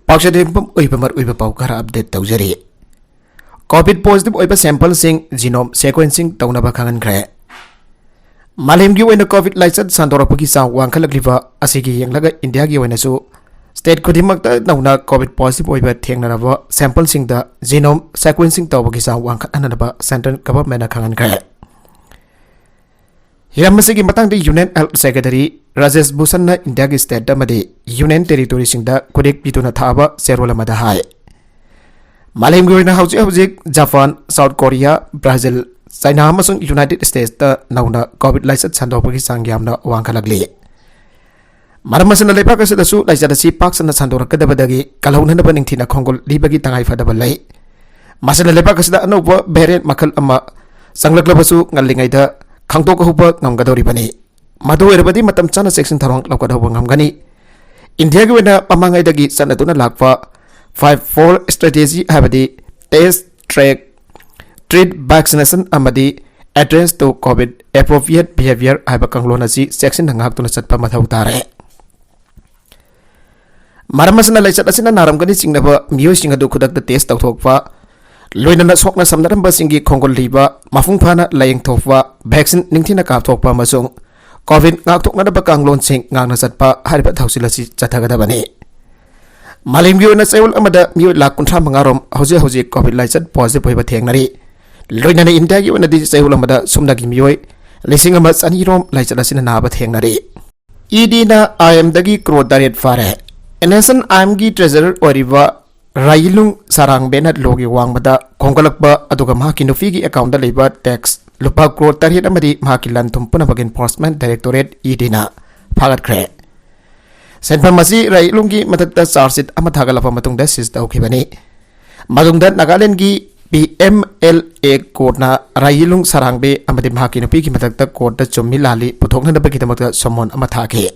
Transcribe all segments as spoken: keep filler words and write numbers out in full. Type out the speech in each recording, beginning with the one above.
ꯄꯥꯎꯆꯦ ꯌꯨꯝꯐꯝ ꯑꯣꯏꯕ ꯃꯔꯨꯑꯣꯏꯕ ꯄꯥꯎ ꯈꯔ ꯑꯞꯗꯦꯠ ꯇꯧꯖꯔꯤ꯫ ꯀꯣꯚꯤꯗ ꯄꯣꯖꯤꯇꯤꯚ ꯑꯣꯏꯕ ꯁꯦꯝꯄꯜꯁꯤꯡ ꯖꯤꯅꯣꯝ ꯁꯦꯀ꯭ꯋꯦꯟꯁꯤꯡ ꯇꯧꯅꯕ ꯈꯪꯍꯟꯈ꯭ꯔꯦ꯫ ꯃꯥꯂꯦꯝꯒꯤ ꯑꯣꯏꯅ ꯀꯣꯚꯤꯗ ꯂꯥꯏꯆꯠ ꯁꯟꯗꯣꯔꯛꯄꯒꯤ ꯆꯥꯡ ꯋꯥꯡꯈꯠꯂꯛꯂꯤꯕ ꯑꯁꯤꯒꯤ ꯌꯦꯡꯂꯒ ꯏꯟꯗꯤꯌꯥꯒꯤ ꯑꯣꯏꯅꯁꯨ ꯁ꯭ꯇꯦꯠ ꯈꯨꯗꯤꯡꯃꯛꯇ ꯅꯧꯅ ꯀꯣꯚꯤꯗ ꯄꯣꯖꯤꯇꯤꯚ ꯑꯣꯏꯕ ꯊꯦꯡꯅꯔꯕ ꯁꯦꯝꯄꯜꯁꯤꯡꯗ ꯖꯤꯅꯣꯝ ꯁꯦꯀ꯭ꯋꯦꯟꯁꯤꯡ ꯇꯧꯕꯒꯤ ꯆꯥꯡ ꯋꯥꯡꯈꯠꯍꯟꯅꯕ ꯁꯦꯟꯇ꯭ꯔꯦꯜ ꯒꯚꯔꯟꯃꯦꯟꯠꯅ ꯈꯪꯍꯟꯈ꯭ꯔꯦ꯫ ꯍꯤꯔꯝ ꯑꯁꯤꯒꯤ ꯃꯇꯥꯡꯗ ꯌꯨꯅꯤꯌꯟ ꯍꯦꯜꯊ ꯁꯦꯀ꯭ꯔꯦꯇꯔꯤ ꯔꯥꯖꯦꯁ ꯚꯨꯁꯟꯅ ꯏꯟꯗꯤꯌꯥꯒꯤ ꯁ꯭ꯇꯦꯠ ꯑꯃꯗꯤ ꯌꯨꯅꯤꯌꯟ ꯇꯦꯔꯤꯇꯣꯔꯤꯁꯤꯡꯗ ꯈꯨꯔꯦꯛ ꯄꯤꯗꯨꯅ ꯊꯥꯕ ꯆꯦꯔꯣꯜ ꯑꯃꯗ ꯍꯥꯏ꯫ ꯃꯥꯂꯦꯝꯒꯤ ꯑꯣꯏꯅ ꯍꯧꯖꯤꯛ ꯍꯧꯖꯤꯛ Japan, South Korea, Brazil, China ꯑꯃꯁꯨꯡ ꯌꯨꯅꯥꯏꯇꯦꯗ ꯁ꯭ꯇꯦꯠꯁꯇ ꯅꯧꯅ ꯀꯣꯚꯤꯗ ꯂꯥꯏꯆꯠ ꯁꯟꯗꯣꯛꯄꯒꯤ ꯆꯥꯡ ꯌꯥꯝꯅ ꯋꯥꯡꯈꯠꯂꯛꯂꯤ꯫ ꯃꯔꯝ ꯑꯁꯤꯅ ꯂꯩꯕꯥꯛ ꯑꯁꯤꯗꯁꯨ ꯂꯥꯏꯆꯠ ꯑꯁꯤ ꯄꯥꯛ ꯁꯟꯅ ꯁꯟꯗꯣꯔꯛꯀꯗꯕꯗꯒꯤ ꯀꯜꯍꯧꯅꯅꯕ ꯅꯤꯡꯊꯤꯅ ꯈꯣꯡꯒꯨꯜ ꯂꯤꯕꯒꯤ ꯇꯉꯥꯏ ꯐꯗꯕ ꯂꯩ꯫ ꯃꯁꯤꯅ ꯂꯩꯕꯥꯛ ꯑꯁꯤꯗ ꯑꯅꯧꯕ ꯚꯦꯔꯤꯌꯦꯟꯠ ꯃꯈꯜ ꯑꯃ ꯆꯪꯂꯛꯂꯕꯁꯨ ꯉꯜꯂꯤꯉꯩꯗ ꯈꯪꯗꯣꯛꯍꯧꯕ ꯉꯝꯒꯗꯧꯔꯤꯕꯅꯤ꯫ ꯃꯗꯨ ꯑꯣꯏꯔꯕꯗꯤ ꯃꯇꯝ ꯆꯥꯅ ꯆꯦꯛꯁꯤꯟ ꯊꯧꯔꯥꯡ ꯂꯧꯈꯠꯍꯧꯕ ꯉꯝꯒꯅꯤ꯫ ꯏꯟꯗꯤꯌꯥꯒꯤ ꯑꯣꯏꯅ ꯃꯃꯥꯡꯉꯩꯗꯒꯤ ꯆꯠꯅꯗꯨꯅ ꯂꯥꯛꯄ ꯐꯥꯏꯚ ꯐꯣꯔ ꯁ꯭ꯇ꯭ꯔꯦꯇꯦꯖꯤ ꯍꯥꯏꯕꯗꯤ ꯇꯦꯁ, ꯇ꯭ꯔꯦꯛ, ꯇ꯭ꯔꯤꯠ, ꯚꯦꯛꯁꯤꯅꯦꯁꯟ ꯑꯃꯗꯤ address two COVID appropriate behaviour ꯍꯥꯏꯕ ꯀꯥꯡꯂꯣꯟ ꯑꯁꯤ ꯆꯦꯛꯁꯤꯟꯅ ꯉꯥꯛꯇꯨꯅ ꯆꯠꯄ ꯃꯊꯧ ꯇꯥꯔꯦ꯫ ꯃꯔꯝ ꯑꯁꯤꯅ ꯂꯥꯏꯆꯠ ꯑꯁꯤꯅ ꯅꯥꯔꯝꯒꯅꯤ ꯆꯤꯡꯅꯕ ꯃꯤꯑꯣꯏꯁꯤꯡ ꯑꯗꯨ ꯈꯨꯗꯛꯇ ꯇꯦꯁ ꯇꯧꯊꯣꯛꯄ, ꯂꯣꯏꯅꯅ ꯁꯣꯛꯅ ꯁꯝꯅꯔꯝꯕꯁꯤꯡꯒꯤ ꯈꯣꯡꯒꯨꯜ ꯂꯤꯕ, ꯃꯄꯨꯡ ꯐꯥꯅ ꯂꯥꯌꯦꯡꯊꯣꯛꯄ, ꯚꯦꯛꯁꯤꯟ ꯅꯤꯡꯊꯤꯅ ꯀꯥꯞꯊꯣꯛꯄ ꯑꯃꯁꯨꯡ ꯀꯣꯚꯤꯗ ꯉꯥꯛꯊꯣꯛꯅꯅꯕ ꯀꯥꯡꯂꯣꯟꯁꯤꯡ ꯉꯥꯛꯅ ꯆꯠꯄ ꯍꯥꯏꯔꯤꯕ ꯊꯧꯁꯤꯜ ꯑꯁꯤ ꯆꯠꯊꯒꯗꯕꯅꯤ꯫ ꯃꯥꯂꯦꯝꯒꯤ ꯑꯣꯏꯅ ꯆꯌꯣꯜ ꯑꯃꯗ ꯃꯤꯑꯣꯏ ꯂꯥꯈ ꯀꯨꯟꯊ꯭ꯔꯥ ꯃꯉꯥ ꯔꯣꯝ ꯍꯧꯖꯤꯛ ꯍꯧꯖꯤꯛ ꯀꯣꯚꯤꯗ ꯂꯥꯏꯆꯠ ꯄꯣꯖꯤꯇꯤꯚ ꯑꯣꯏꯕ ꯊꯦꯡꯅꯔꯤ꯫ ꯂꯣꯏꯅꯅ ꯏꯟꯗꯤꯌꯥꯒꯤ ꯑꯣꯏꯅꯗꯤ ꯆꯌꯣꯜ ꯑꯃꯗ ꯁꯨꯞꯅꯒꯤ ꯃꯤꯑꯣꯏ ꯂꯤꯁꯤꯡ ꯑꯃ ꯆꯅꯤ ꯔꯣꯝ ꯂꯥꯏꯆꯠ ꯑꯁꯤꯅ ꯅꯥꯕ ꯊꯦꯡꯅꯔꯤ꯫ ꯏ ꯗꯤꯅ ꯑꯥꯏ ꯑꯦꯝꯗꯒꯤ ꯀ꯭ꯔꯣꯔ ꯇꯔꯦꯠ ꯐꯥꯔꯦ꯫ ꯑꯦꯟ ꯑꯦꯁ ꯑꯦꯟ ꯑꯥꯏ ꯑꯦꯝꯒꯤ ꯇ꯭ꯔꯦꯖꯔꯔ ꯑꯣꯏꯔꯤꯕ ꯔꯥꯌꯤꯂꯨꯡ ꯁꯥꯔꯥꯡꯕꯦꯅ ꯂꯣꯒꯤ ꯋꯥꯡꯃꯗ ꯈꯣꯝꯒꯠꯂꯛꯄ ꯑꯗꯨꯒ ꯃꯍꯥꯛꯀꯤ ꯅꯨꯄꯤꯒꯤ ꯑꯦꯀꯥꯎꯟꯗ ꯂꯩꯕ ꯇꯦꯛꯁ ꯂꯨꯄꯥ ꯀ꯭ꯔꯣꯔ ꯇꯔꯦꯠ ꯑꯃꯗꯤ ꯃꯍꯥꯛꯀꯤ ꯂꯟ ꯊꯨꯝ ꯄꯨꯝꯅꯃꯛ ꯏꯟꯐꯣꯔꯁꯃꯦꯟꯠ ꯗꯥꯏꯔꯦꯛꯇꯣꯔꯦꯠ, ꯏ ꯗꯤꯅ ꯐꯥꯒꯠꯈ꯭ꯔꯦ꯫ ꯁꯦꯟꯐꯝ ꯑꯁꯤ ꯔꯥꯌꯤꯂꯨꯡꯒꯤ ꯃꯊꯛꯇ ꯆꯥꯔꯖ ꯁꯤꯠ ꯑꯃ ꯊꯥꯒꯠꯂꯕ ꯃꯇꯨꯡꯗ ꯁꯤꯖ ꯇꯧꯈꯤꯕꯅꯤ꯫ ꯃꯇꯨꯡꯗ ꯅꯥꯒꯥꯂꯦꯟꯗꯒꯤ ꯄꯤ ꯑꯦꯝ ꯑꯦꯜ ꯑꯦ ꯀꯣꯔꯠꯅ ꯔꯥꯌꯤꯂꯨꯡ ꯁꯥꯔꯥꯡꯕꯦ ꯑꯃꯗꯤ ꯃꯍꯥꯛꯀꯤ ꯅꯨꯄꯤꯒꯤ ꯃꯊꯛꯇ ꯀꯣꯔꯠꯇ ꯆꯨꯝꯃꯤ ꯂꯥꯜꯂꯤ ꯄꯨꯊꯣꯛꯅꯅꯕꯒꯤꯗꯃꯛꯇ ꯁꯃꯣꯟ ꯑꯃ ꯊꯥꯈꯤ꯫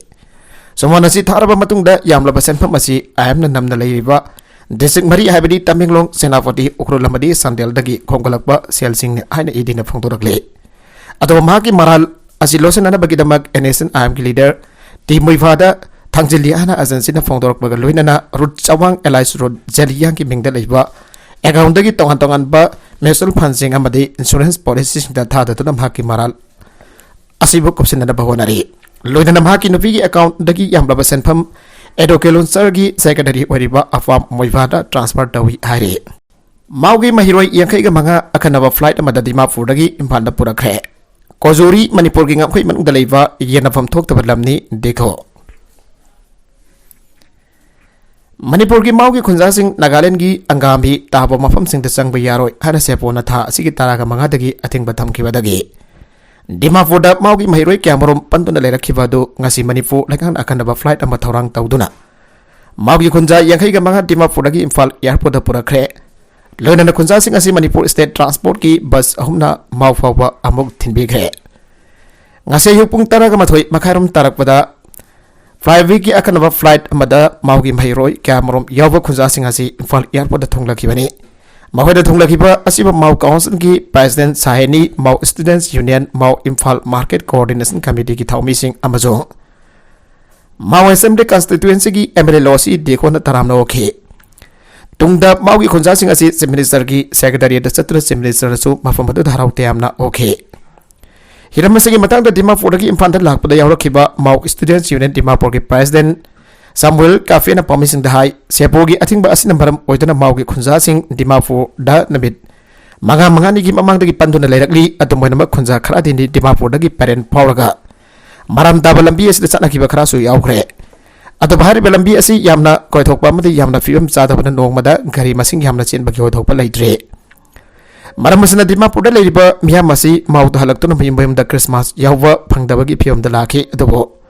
ꯁꯃꯣꯟ ꯑꯁꯤ ꯊꯥꯔꯕ ꯃꯇꯨꯡꯗ ꯌꯥꯝꯂꯕ ꯁꯦꯟꯐꯝ ꯑꯁꯤ ꯑꯥꯏ ꯑꯦꯝꯅ ꯅꯝꯅ ꯂꯩꯔꯤꯕ ꯗꯤꯁꯇ꯭ꯔꯤꯛ ꯃꯔꯤ ꯍꯥꯏꯕꯗꯤ ꯇꯃꯦꯡꯂꯣꯡ, ꯁꯦꯅꯥꯄꯇꯤ, ꯎꯈ꯭ꯔꯨꯜ ꯑꯃꯗꯤ ꯆꯥꯟꯗꯦꯜꯗꯒꯤ ꯈꯣꯝꯒꯠꯂꯛꯄ ꯁꯦꯜꯁꯤꯡꯅꯤ ꯍꯥꯏꯅ ꯏ ꯗꯤꯅ ꯐꯣꯡꯗꯣꯔꯛꯂꯤ꯫ ꯑꯗꯨꯒ ꯃꯍꯥꯛꯀꯤ ꯃꯔꯥꯜ ꯑꯁꯤ ꯂꯣꯠꯁꯤꯟꯅꯅꯕꯒꯤꯗꯃꯛ ꯑꯦꯟ ꯑꯦꯁ ꯑꯦꯟ ꯑꯥꯏ ꯑꯦꯝꯒꯤ ꯂꯤꯗꯔ ꯇꯤ ꯃꯨꯏꯐꯥꯗ ꯊꯥꯡꯖꯤꯜꯂꯤ ꯍꯥꯏꯅ ꯑꯦꯖꯦꯟꯁꯤꯅ ꯐꯣꯡꯗꯣꯔꯛꯄꯒ ꯂꯣꯏꯅꯅ root ꯆꯋꯥꯡ L I C root ꯖꯦꯂꯤꯌꯥꯡꯒꯤ ꯃꯤꯡꯗ ꯂꯩꯕ ꯑꯦꯀꯥꯎꯟꯗꯒꯤ ꯇꯣꯉꯥꯟ ꯇꯣꯉꯥꯟꯕ ꯃ꯭ꯌꯨꯆꯨꯋꯦꯜ ꯐꯟꯁꯤꯡ ꯑꯃꯗꯤ ꯏꯟꯁꯨꯔꯦꯟꯁ ꯄꯣꯂꯤꯁꯤꯁꯤꯡꯗ ꯊꯥꯗꯗꯨꯅ ꯃꯍꯥꯛꯀꯤ ꯃꯔꯥꯜ ꯑꯁꯤꯕꯨ ꯀꯨꯞꯁꯤꯟꯅꯅꯕ ꯍꯣꯠꯅꯔꯤ꯫ ꯂꯣꯏꯅꯅ ꯃꯍꯥꯛꯀꯤ ꯅꯨꯄꯤꯒꯤ ꯑꯦꯀꯥꯎꯟꯗꯒꯤ ꯌꯥꯝꯂꯕ ꯁꯦꯟꯐꯝ ꯑꯦꯗꯣꯀꯦꯂꯨꯟꯆꯔꯒꯤ ꯁꯦꯀ꯭ꯔꯦꯇꯔꯤ ꯑꯣꯏꯔꯤꯕ ꯑꯐꯥꯝ ꯃꯣꯏꯚꯥꯗ ꯇ꯭ꯔꯥꯟꯁꯐꯔ ꯇꯧꯏ ꯍꯥꯏꯔꯤ꯫ ꯃꯥꯎꯒꯤ ꯃꯍꯩꯔꯣꯏ ꯌꯥꯡꯈꯩꯒ ꯃꯉꯥ ꯑꯈꯟꯅꯕ ꯐ꯭ꯂꯥꯏꯠ ꯑꯃꯗ ꯗꯤꯃꯥꯄꯨꯔꯗꯒꯤ ꯏꯝꯐꯥꯜꯗ ꯄꯨꯔꯛꯈ꯭ꯔꯦ꯫ ꯀꯣꯖꯨꯔꯤ ꯃꯅꯤꯄꯨꯔꯒꯤ ꯉꯝꯈꯩ ꯃꯅꯨꯡꯗ ꯂꯩꯕ ꯌꯦꯟꯅꯐꯝ ꯊꯣꯛꯇꯕ ꯂꯝꯅꯤ꯫ ꯗꯦꯈꯣ꯫ ꯃꯅꯤꯄꯨꯔꯒꯤ ꯃꯥꯎꯒꯤ ꯈꯨꯟꯖꯥꯁꯤꯡ ꯅꯥꯒꯥꯂꯦꯟꯗꯒꯤ ꯑꯪꯒꯥꯃꯤ ꯇꯥꯕ ꯃꯐꯝꯁꯤꯡꯗ ꯆꯪꯕ ꯌꯥꯔꯣꯏ ꯍꯥꯏꯅ ꯁꯦꯄꯣꯅ ꯊꯥ ꯑꯁꯤꯒꯤ ꯇꯔꯥꯒ ꯃꯉꯥꯗꯒꯤ ꯑꯊꯤꯡꯕ ꯊꯝꯈꯤꯕꯗꯒꯤ ꯗꯤꯃꯥꯄꯨꯔꯗ ꯃꯥꯎꯒꯤ ꯃꯍꯩꯔꯣꯏ ꯀꯌꯥꯃꯔꯨꯝ ꯄꯟꯗꯨꯅ ꯂꯩꯔꯛꯈꯤꯕ ꯑꯗꯨ ꯉꯁꯤ ꯃꯅꯤꯄꯨꯔ ꯂꯩꯉꯥꯛꯅ ꯑꯈꯟꯅꯕ ꯐ꯭ꯂꯥꯏꯠ ꯑꯃ ꯊꯧꯔꯥꯡ ꯇꯧꯗꯨꯅ ꯃꯥꯎꯒꯤ ꯈꯨꯟꯖꯥ ꯌꯥꯡꯈꯩꯒ ꯃꯉꯥ ꯗꯤꯃꯥꯄꯨꯔꯗꯒꯤ ꯏꯝꯐꯥꯜ ꯑꯦꯌꯥꯔꯄꯣꯔꯠꯇ ꯄꯨꯔꯛꯈ꯭ꯔꯦ꯫ ꯂꯣꯏꯅꯅ ꯈꯨꯟꯖꯥꯁꯤꯡ ꯑꯁꯤ ꯃꯅꯤꯄꯨꯔ ꯁ꯭ꯇꯦꯠ ꯇ꯭ꯔꯥꯟꯁꯄꯣꯔꯠꯀꯤ ꯕꯁ ꯑꯍꯨꯝꯅ ꯃꯥꯎ ꯐꯥꯎꯕ ꯑꯃꯨꯛ ꯊꯤꯟꯕꯤꯈ꯭ꯔꯦ꯫ ꯉꯁꯤ ꯑꯌꯨꯛ ꯄꯨꯡ ꯇꯔꯥꯒ ꯃꯥꯊꯣꯏ ꯃꯈꯥꯏꯔꯣꯝ ꯇꯥꯔꯛꯄꯗ ꯐ꯭ꯂꯥꯏꯋꯦꯒꯤ ꯑꯈꯟꯅꯕ ꯐ꯭ꯂꯥꯏꯠ ꯑꯃꯗ ꯃꯥꯎꯒꯤ ꯃꯍꯩꯔꯣꯏ ꯀꯌꯥꯃꯔꯨꯝ ꯌꯥꯎꯕ ꯈꯨꯟꯖꯥꯁꯤꯡ ꯑꯁꯤ ꯏꯝꯐꯥꯜ ꯑꯦꯌꯥꯔꯄꯣꯔꯠꯇ ꯊꯨꯡꯂꯈꯤꯕꯅꯤ꯫ ꯃꯈꯣꯏꯗ ꯊꯨꯡꯂꯈꯤꯕ ꯑꯁꯤꯕꯨ ꯃꯥꯎ ꯀꯥꯎꯟꯁꯤꯜꯒꯤ ꯄ꯭ꯔꯦꯁꯤꯗꯦꯟꯠ ꯁꯥꯍꯦꯅꯤ, ꯃꯥꯎ ꯁ꯭ꯇꯨꯗꯦꯟꯠꯁ ꯌꯨꯅꯤꯌꯟ, ꯃꯥꯎ ꯏꯝꯐꯥꯜ ꯃꯥꯔꯀꯦꯠ ꯀꯣꯑꯣꯔꯗꯤꯅꯦꯁꯟ ꯀꯃꯤꯇꯤꯒꯤ ꯊꯧꯃꯤꯁꯤꯡ ꯑꯃꯁꯨꯡ ꯃꯥꯎ ꯑꯦꯁꯦꯝꯕ꯭ꯂꯤ ꯀꯟꯁꯇꯤꯇ꯭ꯋꯦꯟꯁꯤꯒꯤ ꯑꯦꯝ ꯑꯦꯜ ꯑꯦ ꯂꯣꯁꯤ ꯗꯦꯀꯣꯅ ꯇꯔꯥꯝꯅ ꯑꯣꯛꯈꯤ꯫ ꯇꯨꯡꯗ ꯃꯥꯎꯒꯤ ꯈꯨꯟꯖꯥꯁꯤꯡ ꯑꯁꯤ ꯆꯤꯐ ꯃꯤꯅꯤꯁꯇꯔꯒꯤ ꯁꯦꯀ꯭ꯔꯦꯇꯔꯤꯌꯦꯠꯇ ꯆꯠꯇꯨꯅ ꯆꯤꯐ ꯃꯤꯅꯤꯁꯇꯔꯅꯁꯨ ꯃꯐꯝ ꯑꯗꯨꯗ ꯍꯔꯥꯎ ꯇꯌꯥꯝꯅ ꯑꯣꯛꯈꯤ꯫ ꯍꯤꯔꯝ ꯑꯁꯤꯒꯤ ꯃꯇꯥꯡꯗ ꯗꯤꯃꯥꯄꯨꯔꯗꯒꯤ ꯏꯝꯐꯥꯜꯗ ꯂꯥꯛꯄꯗ ꯌꯥꯎꯔꯛꯈꯤꯕ ꯃꯥꯎ ꯁ꯭ꯇꯨꯗꯦꯟꯠꯁ ꯌꯨꯅꯤꯌꯟ ꯗꯤꯃꯥꯄꯨꯔꯒꯤ ꯄ꯭ꯔꯦꯁꯤꯗꯦꯟꯠ ꯁꯥꯃꯨꯑꯦꯜ ꯀꯥꯐꯦꯅ ꯄꯥꯎꯃꯤꯁꯤꯡꯗ ꯍꯥꯏ, ꯁꯦꯄꯣꯒꯤ ꯑꯊꯤꯡꯕ ꯑꯁꯤꯅ ꯃꯔꯝ ꯑꯣꯏꯗꯨꯅ ꯃꯥꯎꯒꯤ ꯈꯨꯟꯖꯥꯁꯤꯡ ꯗꯤꯃꯥꯄꯨꯔꯗ ꯅꯨꯃꯤꯠ ꯃꯉꯥ ꯃꯉꯥꯅꯤꯒꯤ ꯃꯃꯥꯡꯗꯒꯤ ꯄꯟꯗꯨꯅ ꯂꯩꯔꯛꯂꯤ꯫ ꯑꯗꯨꯝ ꯑꯣꯏꯅꯃꯛ, ꯈꯨꯟꯖꯥ ꯈꯔꯗꯤ ꯗꯤꯃꯥꯄꯨꯔꯗꯒꯤ ꯄꯔꯦꯟ ꯐꯥꯎꯔꯒ ꯃꯔꯝ ꯇꯥꯕ ꯂꯝꯕꯤ ꯑꯁꯤꯗ ꯆꯠꯅꯈꯤꯕ ꯈꯔꯁꯨ ꯌꯥꯎꯈ꯭ꯔꯦ꯫ ꯑꯗꯨꯕꯨ ꯍꯥꯏꯔꯤꯕ ꯂꯝꯕꯤ ꯑꯁꯤ ꯌꯥꯝꯅ ꯀꯣꯏꯊꯣꯛꯄ ꯑꯃꯗꯤ ꯌꯥꯝꯅ ꯐꯤꯕꯝ ꯆꯥꯗꯕꯅ ꯅꯣꯡꯃꯗ ꯒꯥꯔꯤ ꯃꯁꯤꯡ ꯌꯥꯝꯅ ꯆꯦꯟꯕꯒꯤ ꯑꯣꯏꯊꯣꯛꯄ ꯂꯩꯇ꯭ꯔꯦ꯫ ꯃꯔꯝ ꯑꯁꯤꯅ ꯗꯤꯃꯥꯄꯨꯔꯗ ꯂꯩꯔꯤꯕ ꯃꯤꯌꯥꯝ ꯑꯁꯤ ꯃꯥꯎꯗ ꯍꯜꯂꯛꯇꯨꯅ ꯃꯌꯨꯝ ꯃꯌꯨꯝꯗ ꯈ꯭ꯔꯤꯁꯃꯥꯁ ꯌꯥꯎꯕ ꯐꯪꯗꯕꯒꯤ ꯐꯤꯕꯝꯗ ꯂꯥꯛꯈꯤ꯫ ꯑꯗꯨꯕꯨ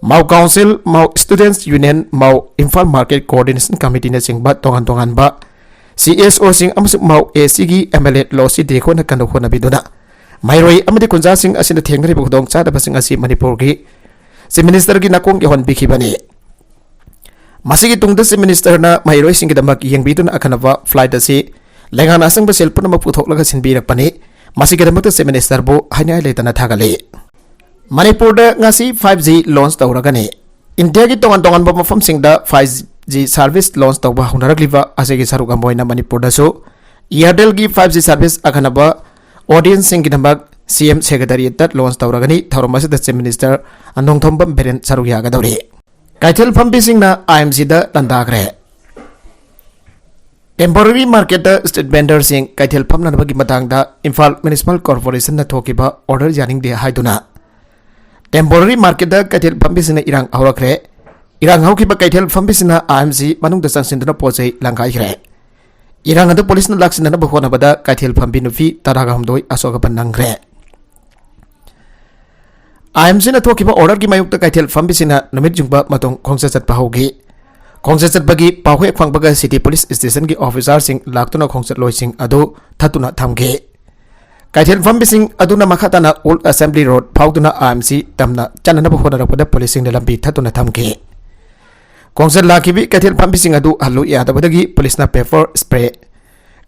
ꯃꯥꯎ ꯀꯥꯎꯟꯁꯤꯜ, ꯃꯥꯎ ꯁ꯭ꯇꯨꯗꯦꯟꯠꯁ ꯌꯨꯅꯤꯌꯟ, ꯃꯥꯎ ꯏꯝꯐꯥꯜ ꯃꯥꯔꯀꯦꯠ ꯀꯣꯑꯣꯔꯗꯤꯅꯦꯁꯟ ꯀꯃꯤꯇꯤꯅꯆꯤꯡꯕ ꯇꯣꯉꯥꯟ ꯇꯣꯉꯥꯟꯕ ꯁꯤ ꯑꯦꯁ ꯑꯣꯁꯤꯡ ꯑꯃꯁꯨꯡ ꯃꯥꯎ ꯑꯦ ꯁꯤꯒꯤ ꯑꯦꯝ ꯑꯦꯜ ꯑꯦ ꯂꯣꯁꯤ ꯗꯦꯀꯣꯅ ꯀꯟꯅ ꯍꯣꯠꯅꯕꯤꯗꯨꯅ ꯃꯍꯩꯔꯣꯏ ꯑꯃꯗꯤ ꯈꯨꯟꯖꯥꯁꯤꯡ ꯑꯁꯤꯅ ꯊꯦꯡꯅꯔꯤꯕ ꯈꯨꯗꯣꯡꯆꯥꯗꯕꯁꯤꯡ ꯑꯁꯤ ꯃꯅꯤꯄꯨꯔꯒꯤ ꯆꯤꯐ ꯃꯤꯅꯤꯁꯇꯔꯒꯤ ꯅꯥꯀꯣꯡ ꯌꯧꯍꯟꯕꯤꯈꯤꯕꯅꯤ꯫ ꯃꯁꯤꯒꯤ ꯇꯨꯡꯗ ꯆꯤꯐ ꯃꯤꯅꯤꯁꯇꯔꯅ ꯃꯍꯩꯔꯣꯏꯁꯤꯡꯒꯤꯗꯃꯛ ꯌꯦꯡꯕꯤꯗꯨꯅ ꯑꯈꯟꯅꯕ ꯐ꯭ꯂꯥꯏꯠ ꯑꯁꯤ ꯂꯩꯉꯥꯛꯅ ꯑꯆꯪꯕ ꯁꯦꯜ ꯄꯨꯝꯅꯃꯛ ꯄꯨꯊꯣꯛꯂꯒ ꯁꯤꯟꯕꯤꯔꯛꯄꯅꯤ꯫ ꯃꯁꯤꯒꯤꯗꯃꯛꯇ ꯆꯤꯐ ꯃꯤꯅꯤꯁꯇꯔꯕꯨ ꯍꯥꯏꯅꯤꯡꯉꯥꯏ ꯂꯩꯇꯅ ꯊꯥꯒꯠꯂꯤ꯫ ꯃꯅꯤꯄꯨꯔꯗ ꯉꯁꯤ ꯐꯥꯏꯚ ꯖꯤ ꯂꯣꯟꯆ ꯇꯧꯔꯒꯅꯤ꯫ ꯏꯟꯗꯤꯌꯥꯒꯤ ꯇꯣꯉꯥꯟ ꯇꯣꯉꯥꯟꯕ ꯃꯐꯝꯁꯤꯡꯗ five G service launch ꯇꯧꯕ ꯍꯧꯅꯔꯛꯂꯤꯕ ꯑꯁꯤꯒꯤ ꯁꯔꯨꯛ ꯑꯃ ꯑꯣꯏꯅ ꯃꯅꯤꯄꯨꯔꯗꯁꯨ Airtelꯒꯤ five G service ꯑꯈꯟꯅꯕ audienceꯁꯤꯡꯒꯤꯗꯃꯛ C M Secretariatꯇ launch ꯇꯧꯔꯒꯅꯤ꯫ ꯊꯧꯔꯝ ꯑꯁꯤꯗ Chief Minister ꯅꯣꯡꯊꯣꯝꯕꯝ ꯕꯤꯔꯦꯟ ꯁꯔꯨꯛ ꯌꯥꯒꯗꯧꯔꯤ꯫ ꯀꯩꯊꯦꯜ ꯐꯝꯕꯤꯁꯤꯡꯅ IMCꯗ ꯂꯥꯟꯗꯥꯈ꯭ꯔꯦ꯫ Temporary marketꯇ street vendorꯁꯤꯡ ꯀꯩꯊꯦꯜ ꯐꯝꯅꯅꯕꯒꯤ ꯃꯇꯥꯡꯗ ꯏꯝꯐꯥꯜ Municipal Corporationꯅ ꯊꯣꯛꯈꯤꯕ order ꯌꯥꯅꯤꯡꯗꯦ ꯍꯥꯏꯗꯨꯅ temporary marketꯇ ꯀꯩꯊꯦꯜ ꯐꯝꯕꯤꯁꯤꯡꯅ ꯏꯔꯥꯡ ꯍꯧꯔꯛꯈ꯭ꯔꯦ꯫ ꯏꯔꯥꯡ ꯍꯧꯈꯤꯕ ꯀꯩꯊꯦꯜ ꯐꯝꯕꯤꯁꯤꯡꯅ IMC ꯃꯅꯨꯡꯗ ꯆꯪꯁꯤꯟꯗꯨꯅ ꯄꯣꯠ ꯆꯩ ꯂꯪꯈꯥꯏꯈ꯭ꯔꯦ꯫ ꯏꯔꯥꯡ ꯑꯗꯨ ꯄꯨꯂꯤꯁꯅ ꯂꯥꯛꯁꯤꯟꯅꯅꯕ ꯍꯣꯠꯅꯕꯗ ꯀꯩꯊꯦꯜ ꯐꯝꯕꯤ ꯅꯨꯄꯤ ꯇꯔꯥꯒ ꯍꯨꯝꯗꯣꯏ ꯑꯁꯣꯛ ꯑꯄꯟ ꯅꯪꯈ꯭ꯔꯦ꯫ IMCꯅ ꯊꯣꯛꯈꯤꯕ orderꯒꯤ ꯃꯥꯌꯣꯛꯇ ꯀꯩꯊꯦꯜ ꯐꯝꯕꯤꯁꯤꯡꯅ ꯅꯨꯃꯤꯠ ꯌꯨꯡꯕ ꯃꯇꯨꯡ ꯈꯣꯡꯆꯠ ꯆꯠꯄ ꯍꯧꯈꯤ꯫ ꯈꯣꯡꯆꯠ ꯆꯠꯄꯒꯤ ꯄꯥꯎ ꯍꯦꯛ ꯐꯪꯕꯒ City Police Stationꯒꯤ officerꯁꯤꯡ ꯂꯥꯛꯇꯨꯅ ꯈꯣꯡꯆꯠꯂꯣꯏꯁꯤꯡ ꯑꯗꯨ ꯊꯠꯇꯨꯅ ꯊꯝꯈꯤ꯫ ꯀꯩꯊꯦꯜ ꯐꯝꯕꯤꯁꯤꯡ ꯑꯗꯨꯅ ꯃꯈꯥ ꯇꯥꯅ Old Assembly Road ꯐꯥꯎꯗꯨꯅ IMC ꯇꯝꯅ ꯆꯠꯅꯅꯕ ꯍꯣꯠꯅꯔꯛꯄꯗ ꯄꯨꯂꯤꯁꯁꯤꯡꯅ ꯂꯝꯕꯤ ꯊꯠꯇꯨꯅ ꯊꯝꯈꯤ꯫ ꯈꯣꯡꯆꯠ ꯂꯥꯛꯈꯤꯕꯤ ꯀꯩꯊꯦꯜ ꯐꯝꯕꯤꯁꯤꯡ ꯑꯗꯨ ꯍꯜꯂꯨ ꯌꯥꯗꯕꯗꯒꯤ ꯄꯨꯂꯤꯁꯅ pepper spray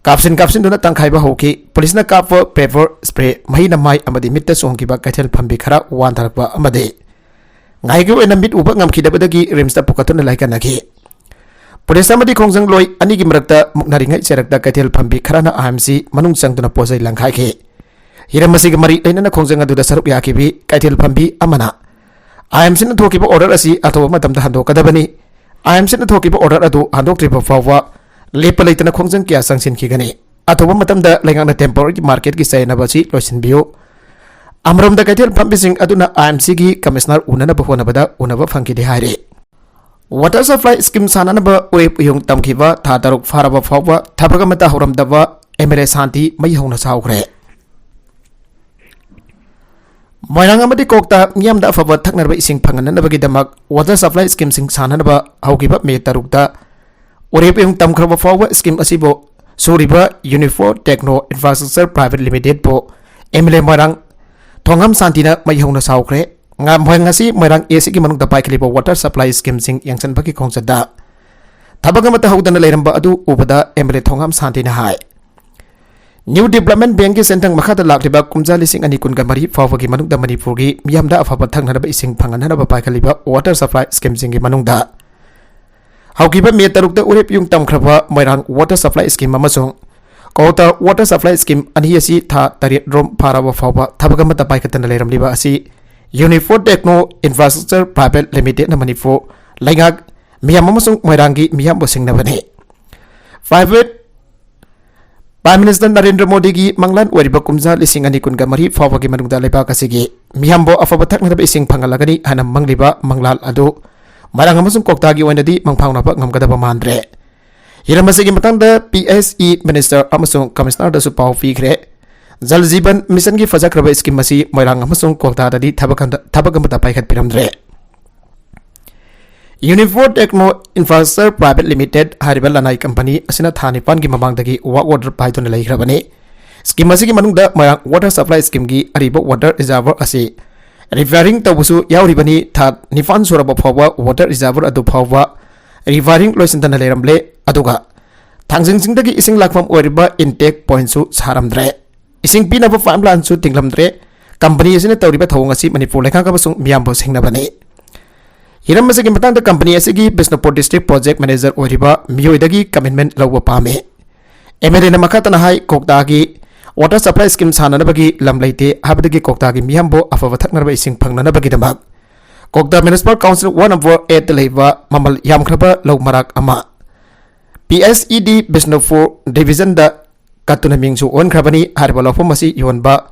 ꯀꯥꯞꯁꯤꯟ ꯀꯥꯞꯁꯤꯟꯗꯨꯅ ꯇꯪꯈꯥꯏꯕ ꯍꯧꯈꯤ꯫ ꯄꯨꯂꯤꯁꯅ ꯀꯥꯞꯄ pepper spray ꯃꯍꯩꯅ ꯃꯥꯏ ꯑꯃꯗꯤ ꯃꯤꯠꯇ ꯆꯣꯡꯈꯤꯕ ꯀꯩꯊꯦꯜ ꯐꯝꯕꯤ ꯈꯔ ꯋꯥꯟꯊꯔꯛꯄ ꯑꯃꯗꯤ ꯉꯥꯏꯒꯤ ꯑꯣꯏꯅ ꯃꯤꯠ ꯎꯕ ꯉꯝꯈꯤꯗꯕꯗꯒꯤ RIMSꯇ ꯄꯨꯈꯠꯇꯨꯅ ꯂꯥꯏꯀꯠꯅꯈꯤ꯫ ꯄꯨꯂꯤꯁ ꯑꯃꯗꯤ ꯈꯣꯡꯖꯪꯂꯣꯏ ꯑꯅꯤꯒꯤ ꯃꯔꯛꯇ ꯃꯨꯛꯅꯔꯤꯉꯩ ꯆꯩꯔꯛꯇ ꯀꯩꯊꯦꯜ ꯐꯝꯕꯤ ꯈꯔꯅ IMC ꯃꯅꯨꯡ ꯆꯪꯗꯨꯅ ꯄꯣꯠ ꯆꯩ ꯂꯪꯈꯥꯏꯈꯤ꯫ ꯍꯤꯔꯝ ꯑꯁꯤꯒ ꯃꯔꯤ ꯂꯩꯅꯅ ꯈꯣꯡꯖꯪ ꯑꯗꯨꯗ ꯁꯔꯨꯛ ꯌꯥꯈꯤꯕꯤ ꯀꯩꯊꯦꯜ ꯐꯝꯕꯤ ꯑꯃꯅ IMCꯅ ꯊꯣꯛꯈꯤꯕ order ꯑꯁꯤ ꯑꯊꯨꯕ ꯃꯇꯝꯗ ꯍꯟꯗꯣꯛꯀꯗꯕꯅꯤ꯫ IMCꯅ ꯊꯣꯛꯈꯤꯕ order ꯑꯗꯨ ꯍꯟꯗꯣꯛꯇ꯭ꯔꯤꯕ ꯐꯥꯎꯕ ꯂꯦꯞꯄ ꯂꯩꯇꯅ ꯈꯣꯡꯖꯪ ꯀꯌꯥ ꯆꯪꯁꯤꯟꯈꯤꯒꯅꯤ꯫ ꯑꯊꯨꯕ ꯃꯇꯝꯗ ꯂꯩꯉꯥꯛꯅ temporary marketꯀꯤ ꯆꯌꯥꯏꯅꯕ ꯑꯁꯤ ꯂꯣꯏꯁꯤꯟꯕꯤꯌꯨ꯫ ꯑꯃꯔꯣꯝꯗ ꯀꯩꯊꯦꯜ ꯐꯝꯕꯤꯁꯤꯡ ꯑꯗꯨꯅ IMCꯒꯤ commissioner ꯎꯅꯅꯕ ꯍꯣꯠꯅꯕꯗ ꯎꯅꯕ ꯐꯪꯈꯤꯗꯦ ꯍꯥꯏꯔꯤ꯫ Water supply scheme ꯁꯥꯟꯅꯅꯕ ꯎꯔꯦꯞ ꯎꯌꯨꯡ ꯇꯝꯈꯤꯕ ꯊꯥ ꯇꯔꯨꯛ ꯐꯥꯔꯕ ꯐꯥꯎꯕ ꯊꯕꯛ ꯑꯃꯠꯇ ꯍꯧꯔꯝꯗꯕ MLA ꯁꯥꯟꯇꯤ ꯃꯩ ꯍꯧꯅ ꯁꯥꯎꯈ꯭ꯔꯦ꯫ ꯃꯣꯏꯔꯥꯡ ꯑꯃꯗꯤ ꯀꯣꯛꯇ ꯃꯤꯌꯥꯝꯗ ꯑꯐꯕ ꯊꯛꯅꯕ ꯏꯁꯤꯡ ꯐꯪꯍꯟꯅꯕꯒꯤꯗꯃꯛ water supply schemeꯁꯤꯡ ꯁꯥꯟꯅꯅꯕ ꯍꯧꯈꯤꯕ ꯃꯦ ꯇꯔꯨꯛꯇ ꯎꯔꯦꯞ ꯎꯌꯨꯡ ꯇꯝꯈ꯭ꯔꯕ ꯐꯥꯎꯕ scheme ꯑꯁꯤꯕꯨ ꯁꯨꯔꯤꯕ Unifor Techno Infrastructure Private Limitedꯄꯨ MLA ꯃꯣꯏꯔꯥꯡ ꯊꯣꯡꯉꯝ ꯁꯥꯟꯇꯤꯅ ꯃꯩ ꯍꯧꯅ ꯁꯥꯎꯈ꯭ꯔꯦ꯫ ꯉ-, ꯃꯣꯏ ꯉꯁꯤ ꯃꯣꯏꯔꯥꯡ ACꯒꯤ ꯃꯅꯨꯡꯗ ꯄꯥꯏꯈꯠꯂꯤꯕ water supply schemeꯁꯤꯡ ꯌꯦꯡꯁꯤꯟꯕꯒꯤ ꯈꯣꯡꯆꯠꯇ ꯊꯕꯛ ꯑꯃꯠꯇ ꯍꯧꯗꯅ ꯂꯩꯔꯝꯕ ꯑꯗꯨ ꯎꯕꯗ MLA ꯊꯣꯡꯉꯝ ꯁꯥꯟꯇꯤꯅ ꯍꯥꯏ, New Development Bankꯀꯤ ꯁꯦꯟꯊꯪ ꯃꯈꯥꯗ ꯂꯥꯛꯂꯤꯕ ꯀꯨꯝꯖꯥ ꯂꯤꯁꯤꯡ ꯑꯅꯤ ꯀꯨꯟꯒ ꯃꯔꯤ ꯐꯥꯎꯕꯒꯤ ꯃꯅꯨꯡꯗ ꯃꯅꯤꯄꯨꯔꯒꯤ ꯃꯤꯌꯥꯝꯗ ꯑꯐꯕ ꯊꯛꯅꯅꯕ ꯏꯁꯤꯡ ꯐꯪꯍꯟꯅꯕ ꯄꯥꯏꯈꯠꯂꯤꯕ water supply schemeꯁꯤꯡꯒꯤ ꯃꯅꯨꯡꯗ ꯍꯧꯈꯤꯕ ꯃꯦ ꯇꯔꯨꯛꯇ ꯎꯔꯦꯞ ꯌꯨꯡ ꯇꯝꯈ꯭ꯔꯕ ꯃꯣꯏꯔꯥꯡ water supply scheme ꯑꯃꯁꯨꯡ ꯀꯣꯜꯇꯥ water supply scheme ꯑꯅꯤ ꯑꯁꯤ ꯊꯥ ꯇꯔꯦꯠ ꯔꯣꯝ ꯐꯥꯔꯕ ꯐꯥꯎꯕ ꯊꯕꯛ ꯑꯃꯠꯇ ꯄꯥꯏꯈꯠꯇꯅ ꯂꯩꯔꯝꯂꯤꯕ ꯑꯁꯤ Unifor Techno Infrastructure Private Limitedꯅ Manipur ꯂꯩꯉꯥꯛ, ꯃꯤꯌꯥꯝ ꯑꯃꯁꯨꯡ ꯃꯣꯏꯔꯥꯡꯒꯤ ꯃꯤꯌꯥꯝꯕꯨ ꯁꯤꯡꯅꯕꯅꯤ꯫ Private Prime Minister ꯅꯔꯦꯟꯗ꯭ꯔ ꯃꯣꯗꯤꯒꯤ ꯃꯪꯂꯥꯟ ꯑꯣꯏꯔꯤꯕ ꯀꯨꯝꯖꯥ ꯂꯤꯁꯤꯡ ꯑꯅꯤ ꯀꯨꯟꯒ ꯃꯔꯤ ꯐꯥꯎꯕꯒꯤ ꯃꯅꯨꯡꯗ ꯂꯩꯕꯥꯛ ꯑꯁꯤꯒꯤ ꯃꯤꯌꯥꯝꯕꯨ ꯑꯐꯕ ꯊꯛꯅꯅꯕ ꯏꯁꯤꯡ ꯐꯪꯍꯜꯂꯒꯅꯤ ꯍꯥꯏꯅ ꯃꯪꯂꯤꯕ ꯃꯪꯂꯥꯟ ꯑꯗꯨ ꯃꯣꯏꯔꯥꯡ ꯑꯃꯁꯨꯡ ꯀꯣꯛꯇꯥꯒꯤ ꯑꯣꯏꯅꯗꯤ ꯃꯪ ꯐꯥꯎꯅꯕ ꯉꯝꯒꯗꯕ ꯃꯥꯟꯗ꯭ꯔꯦ꯫ ꯍꯤꯔꯝ ꯑꯁꯤꯒꯤ ꯃꯇꯥꯡꯗ P S E Minister ꯑꯃꯁꯨꯡ Commissionerꯗꯁꯨ ꯄꯥꯎ ꯄꯤꯈ꯭ꯔꯦ꯫ ꯖꯜ ꯖꯤꯕꯟ ꯃꯤꯁꯟꯒꯤ ꯐꯖꯈ꯭ꯔꯕ ꯏꯁꯀꯤꯝ ꯑꯁꯤ ꯃꯣꯏꯔꯥꯡ ꯑꯃꯁꯨꯡ ꯀꯣꯛꯇꯥꯗꯗꯤ ꯊꯕꯛ ꯑꯃ-, ꯊꯕꯛ ꯑꯃꯠꯇ ꯄꯥꯏꯈꯠꯄꯤꯔꯝꯗ꯭ꯔꯦ꯫ Unifor Techno Infrastructure Private Limited ꯍꯥꯏꯔꯤꯕ ꯂꯅꯥꯏ ꯀꯝꯄꯅꯤ ꯑꯁꯤꯅ ꯊꯥ ꯅꯤꯄꯥꯟꯒꯤ ꯃꯃꯥꯡꯗꯒꯤ work order ꯄꯥꯏꯗꯨꯅ ꯂꯩꯈ꯭ꯔꯕꯅꯤ꯫ ꯁ꯭ꯀꯤꯝ ꯑꯁꯤꯒꯤ ꯃꯅꯨꯡꯗ ꯃꯣꯏꯔꯥꯡ water supply schemeꯒꯤ ꯑꯔꯤꯕ water reservoir ꯑꯁꯤ repairing ꯇꯧꯕꯁꯨ ꯌꯥꯎꯔꯤꯕꯅꯤ꯫ ꯊꯥ ꯅꯤꯄꯥꯟ ꯁꯨꯔꯕ ꯐꯥꯎꯕ water reservoir ꯑꯗꯨ ꯐꯥꯎꯕ repairing ꯂꯣꯏꯁꯤꯟꯗꯅ ꯂꯩꯔꯝꯂꯦ꯫ ꯑꯗꯨꯒ ꯊꯥꯡꯖꯤꯡ ꯆꯤꯡꯗꯒꯤ ꯏꯁꯤꯡ ꯂꯥꯛꯐꯝ ꯑꯣꯏꯔꯤꯕ intake pointꯁꯨ ꯁꯥꯔꯝꯗ꯭ꯔꯦ꯫ ꯏꯁꯤꯡ ꯄꯤꯅꯕ pipeline ꯁꯨ ꯇꯤꯡꯂꯝꯗ꯭ꯔꯦ꯫ ꯀꯝꯄꯅꯤ ꯑꯁꯤꯅ ꯇꯧꯔꯤꯕ ꯊꯧꯑꯣꯡ ꯑꯁꯤ ꯃꯅꯤꯄꯨꯔ ꯂꯩꯉꯥꯛ ꯑꯃꯁꯨꯡ ꯃꯤꯌꯥꯝꯕꯨ ꯁꯤꯡꯅꯕꯅꯤ꯫ ꯍꯤꯔꯝ ꯑꯁꯤꯒꯤ ꯃꯇꯥꯡꯗ ꯀꯝꯄꯅꯤ ꯑꯁꯤꯒꯤ ꯕꯤꯁꯅꯨꯄꯨꯔ district project manager ꯑꯣꯏꯔꯤꯕ ꯃꯤꯑꯣꯏꯗꯒꯤ commitment ꯂꯧꯕ ꯄꯥꯝꯃꯤ꯫ MLAꯅ ꯃꯈꯥ ꯇꯥꯅ ꯍꯥꯏ, ꯀꯣꯛꯇꯥꯒꯤ water supply scheme ꯁꯥꯟꯅꯅꯕꯒꯤ ꯂꯝ ꯂꯩꯇꯦ ꯍꯥꯏꯕꯗꯒꯤ ꯀꯣꯛꯇꯥꯒꯤ ꯃꯤꯌꯥꯝꯕꯨ ꯑꯐꯕ ꯊꯛꯅꯕ ꯏꯁꯤꯡ ꯐꯪꯅꯅꯕꯒꯤꯗꯃꯛ ꯀꯣꯛꯇꯥ Municipal Council one number eight ꯇ ꯂꯩꯕ ꯃꯃꯜ ꯌꯥꯝꯈ꯭ꯔꯕ ꯂꯧ ꯃꯔꯥꯛ ꯑꯃ P S E D Bishnupur division ꯗ ꯀꯠꯇꯨꯅ ꯃꯤꯡꯁꯨ ꯑꯣꯟꯈ꯭ꯔꯕꯅꯤ꯫ ꯍꯥꯏꯔꯤꯕ ꯂꯧꯐꯝ ꯑꯁꯤ ꯌꯣꯟꯕ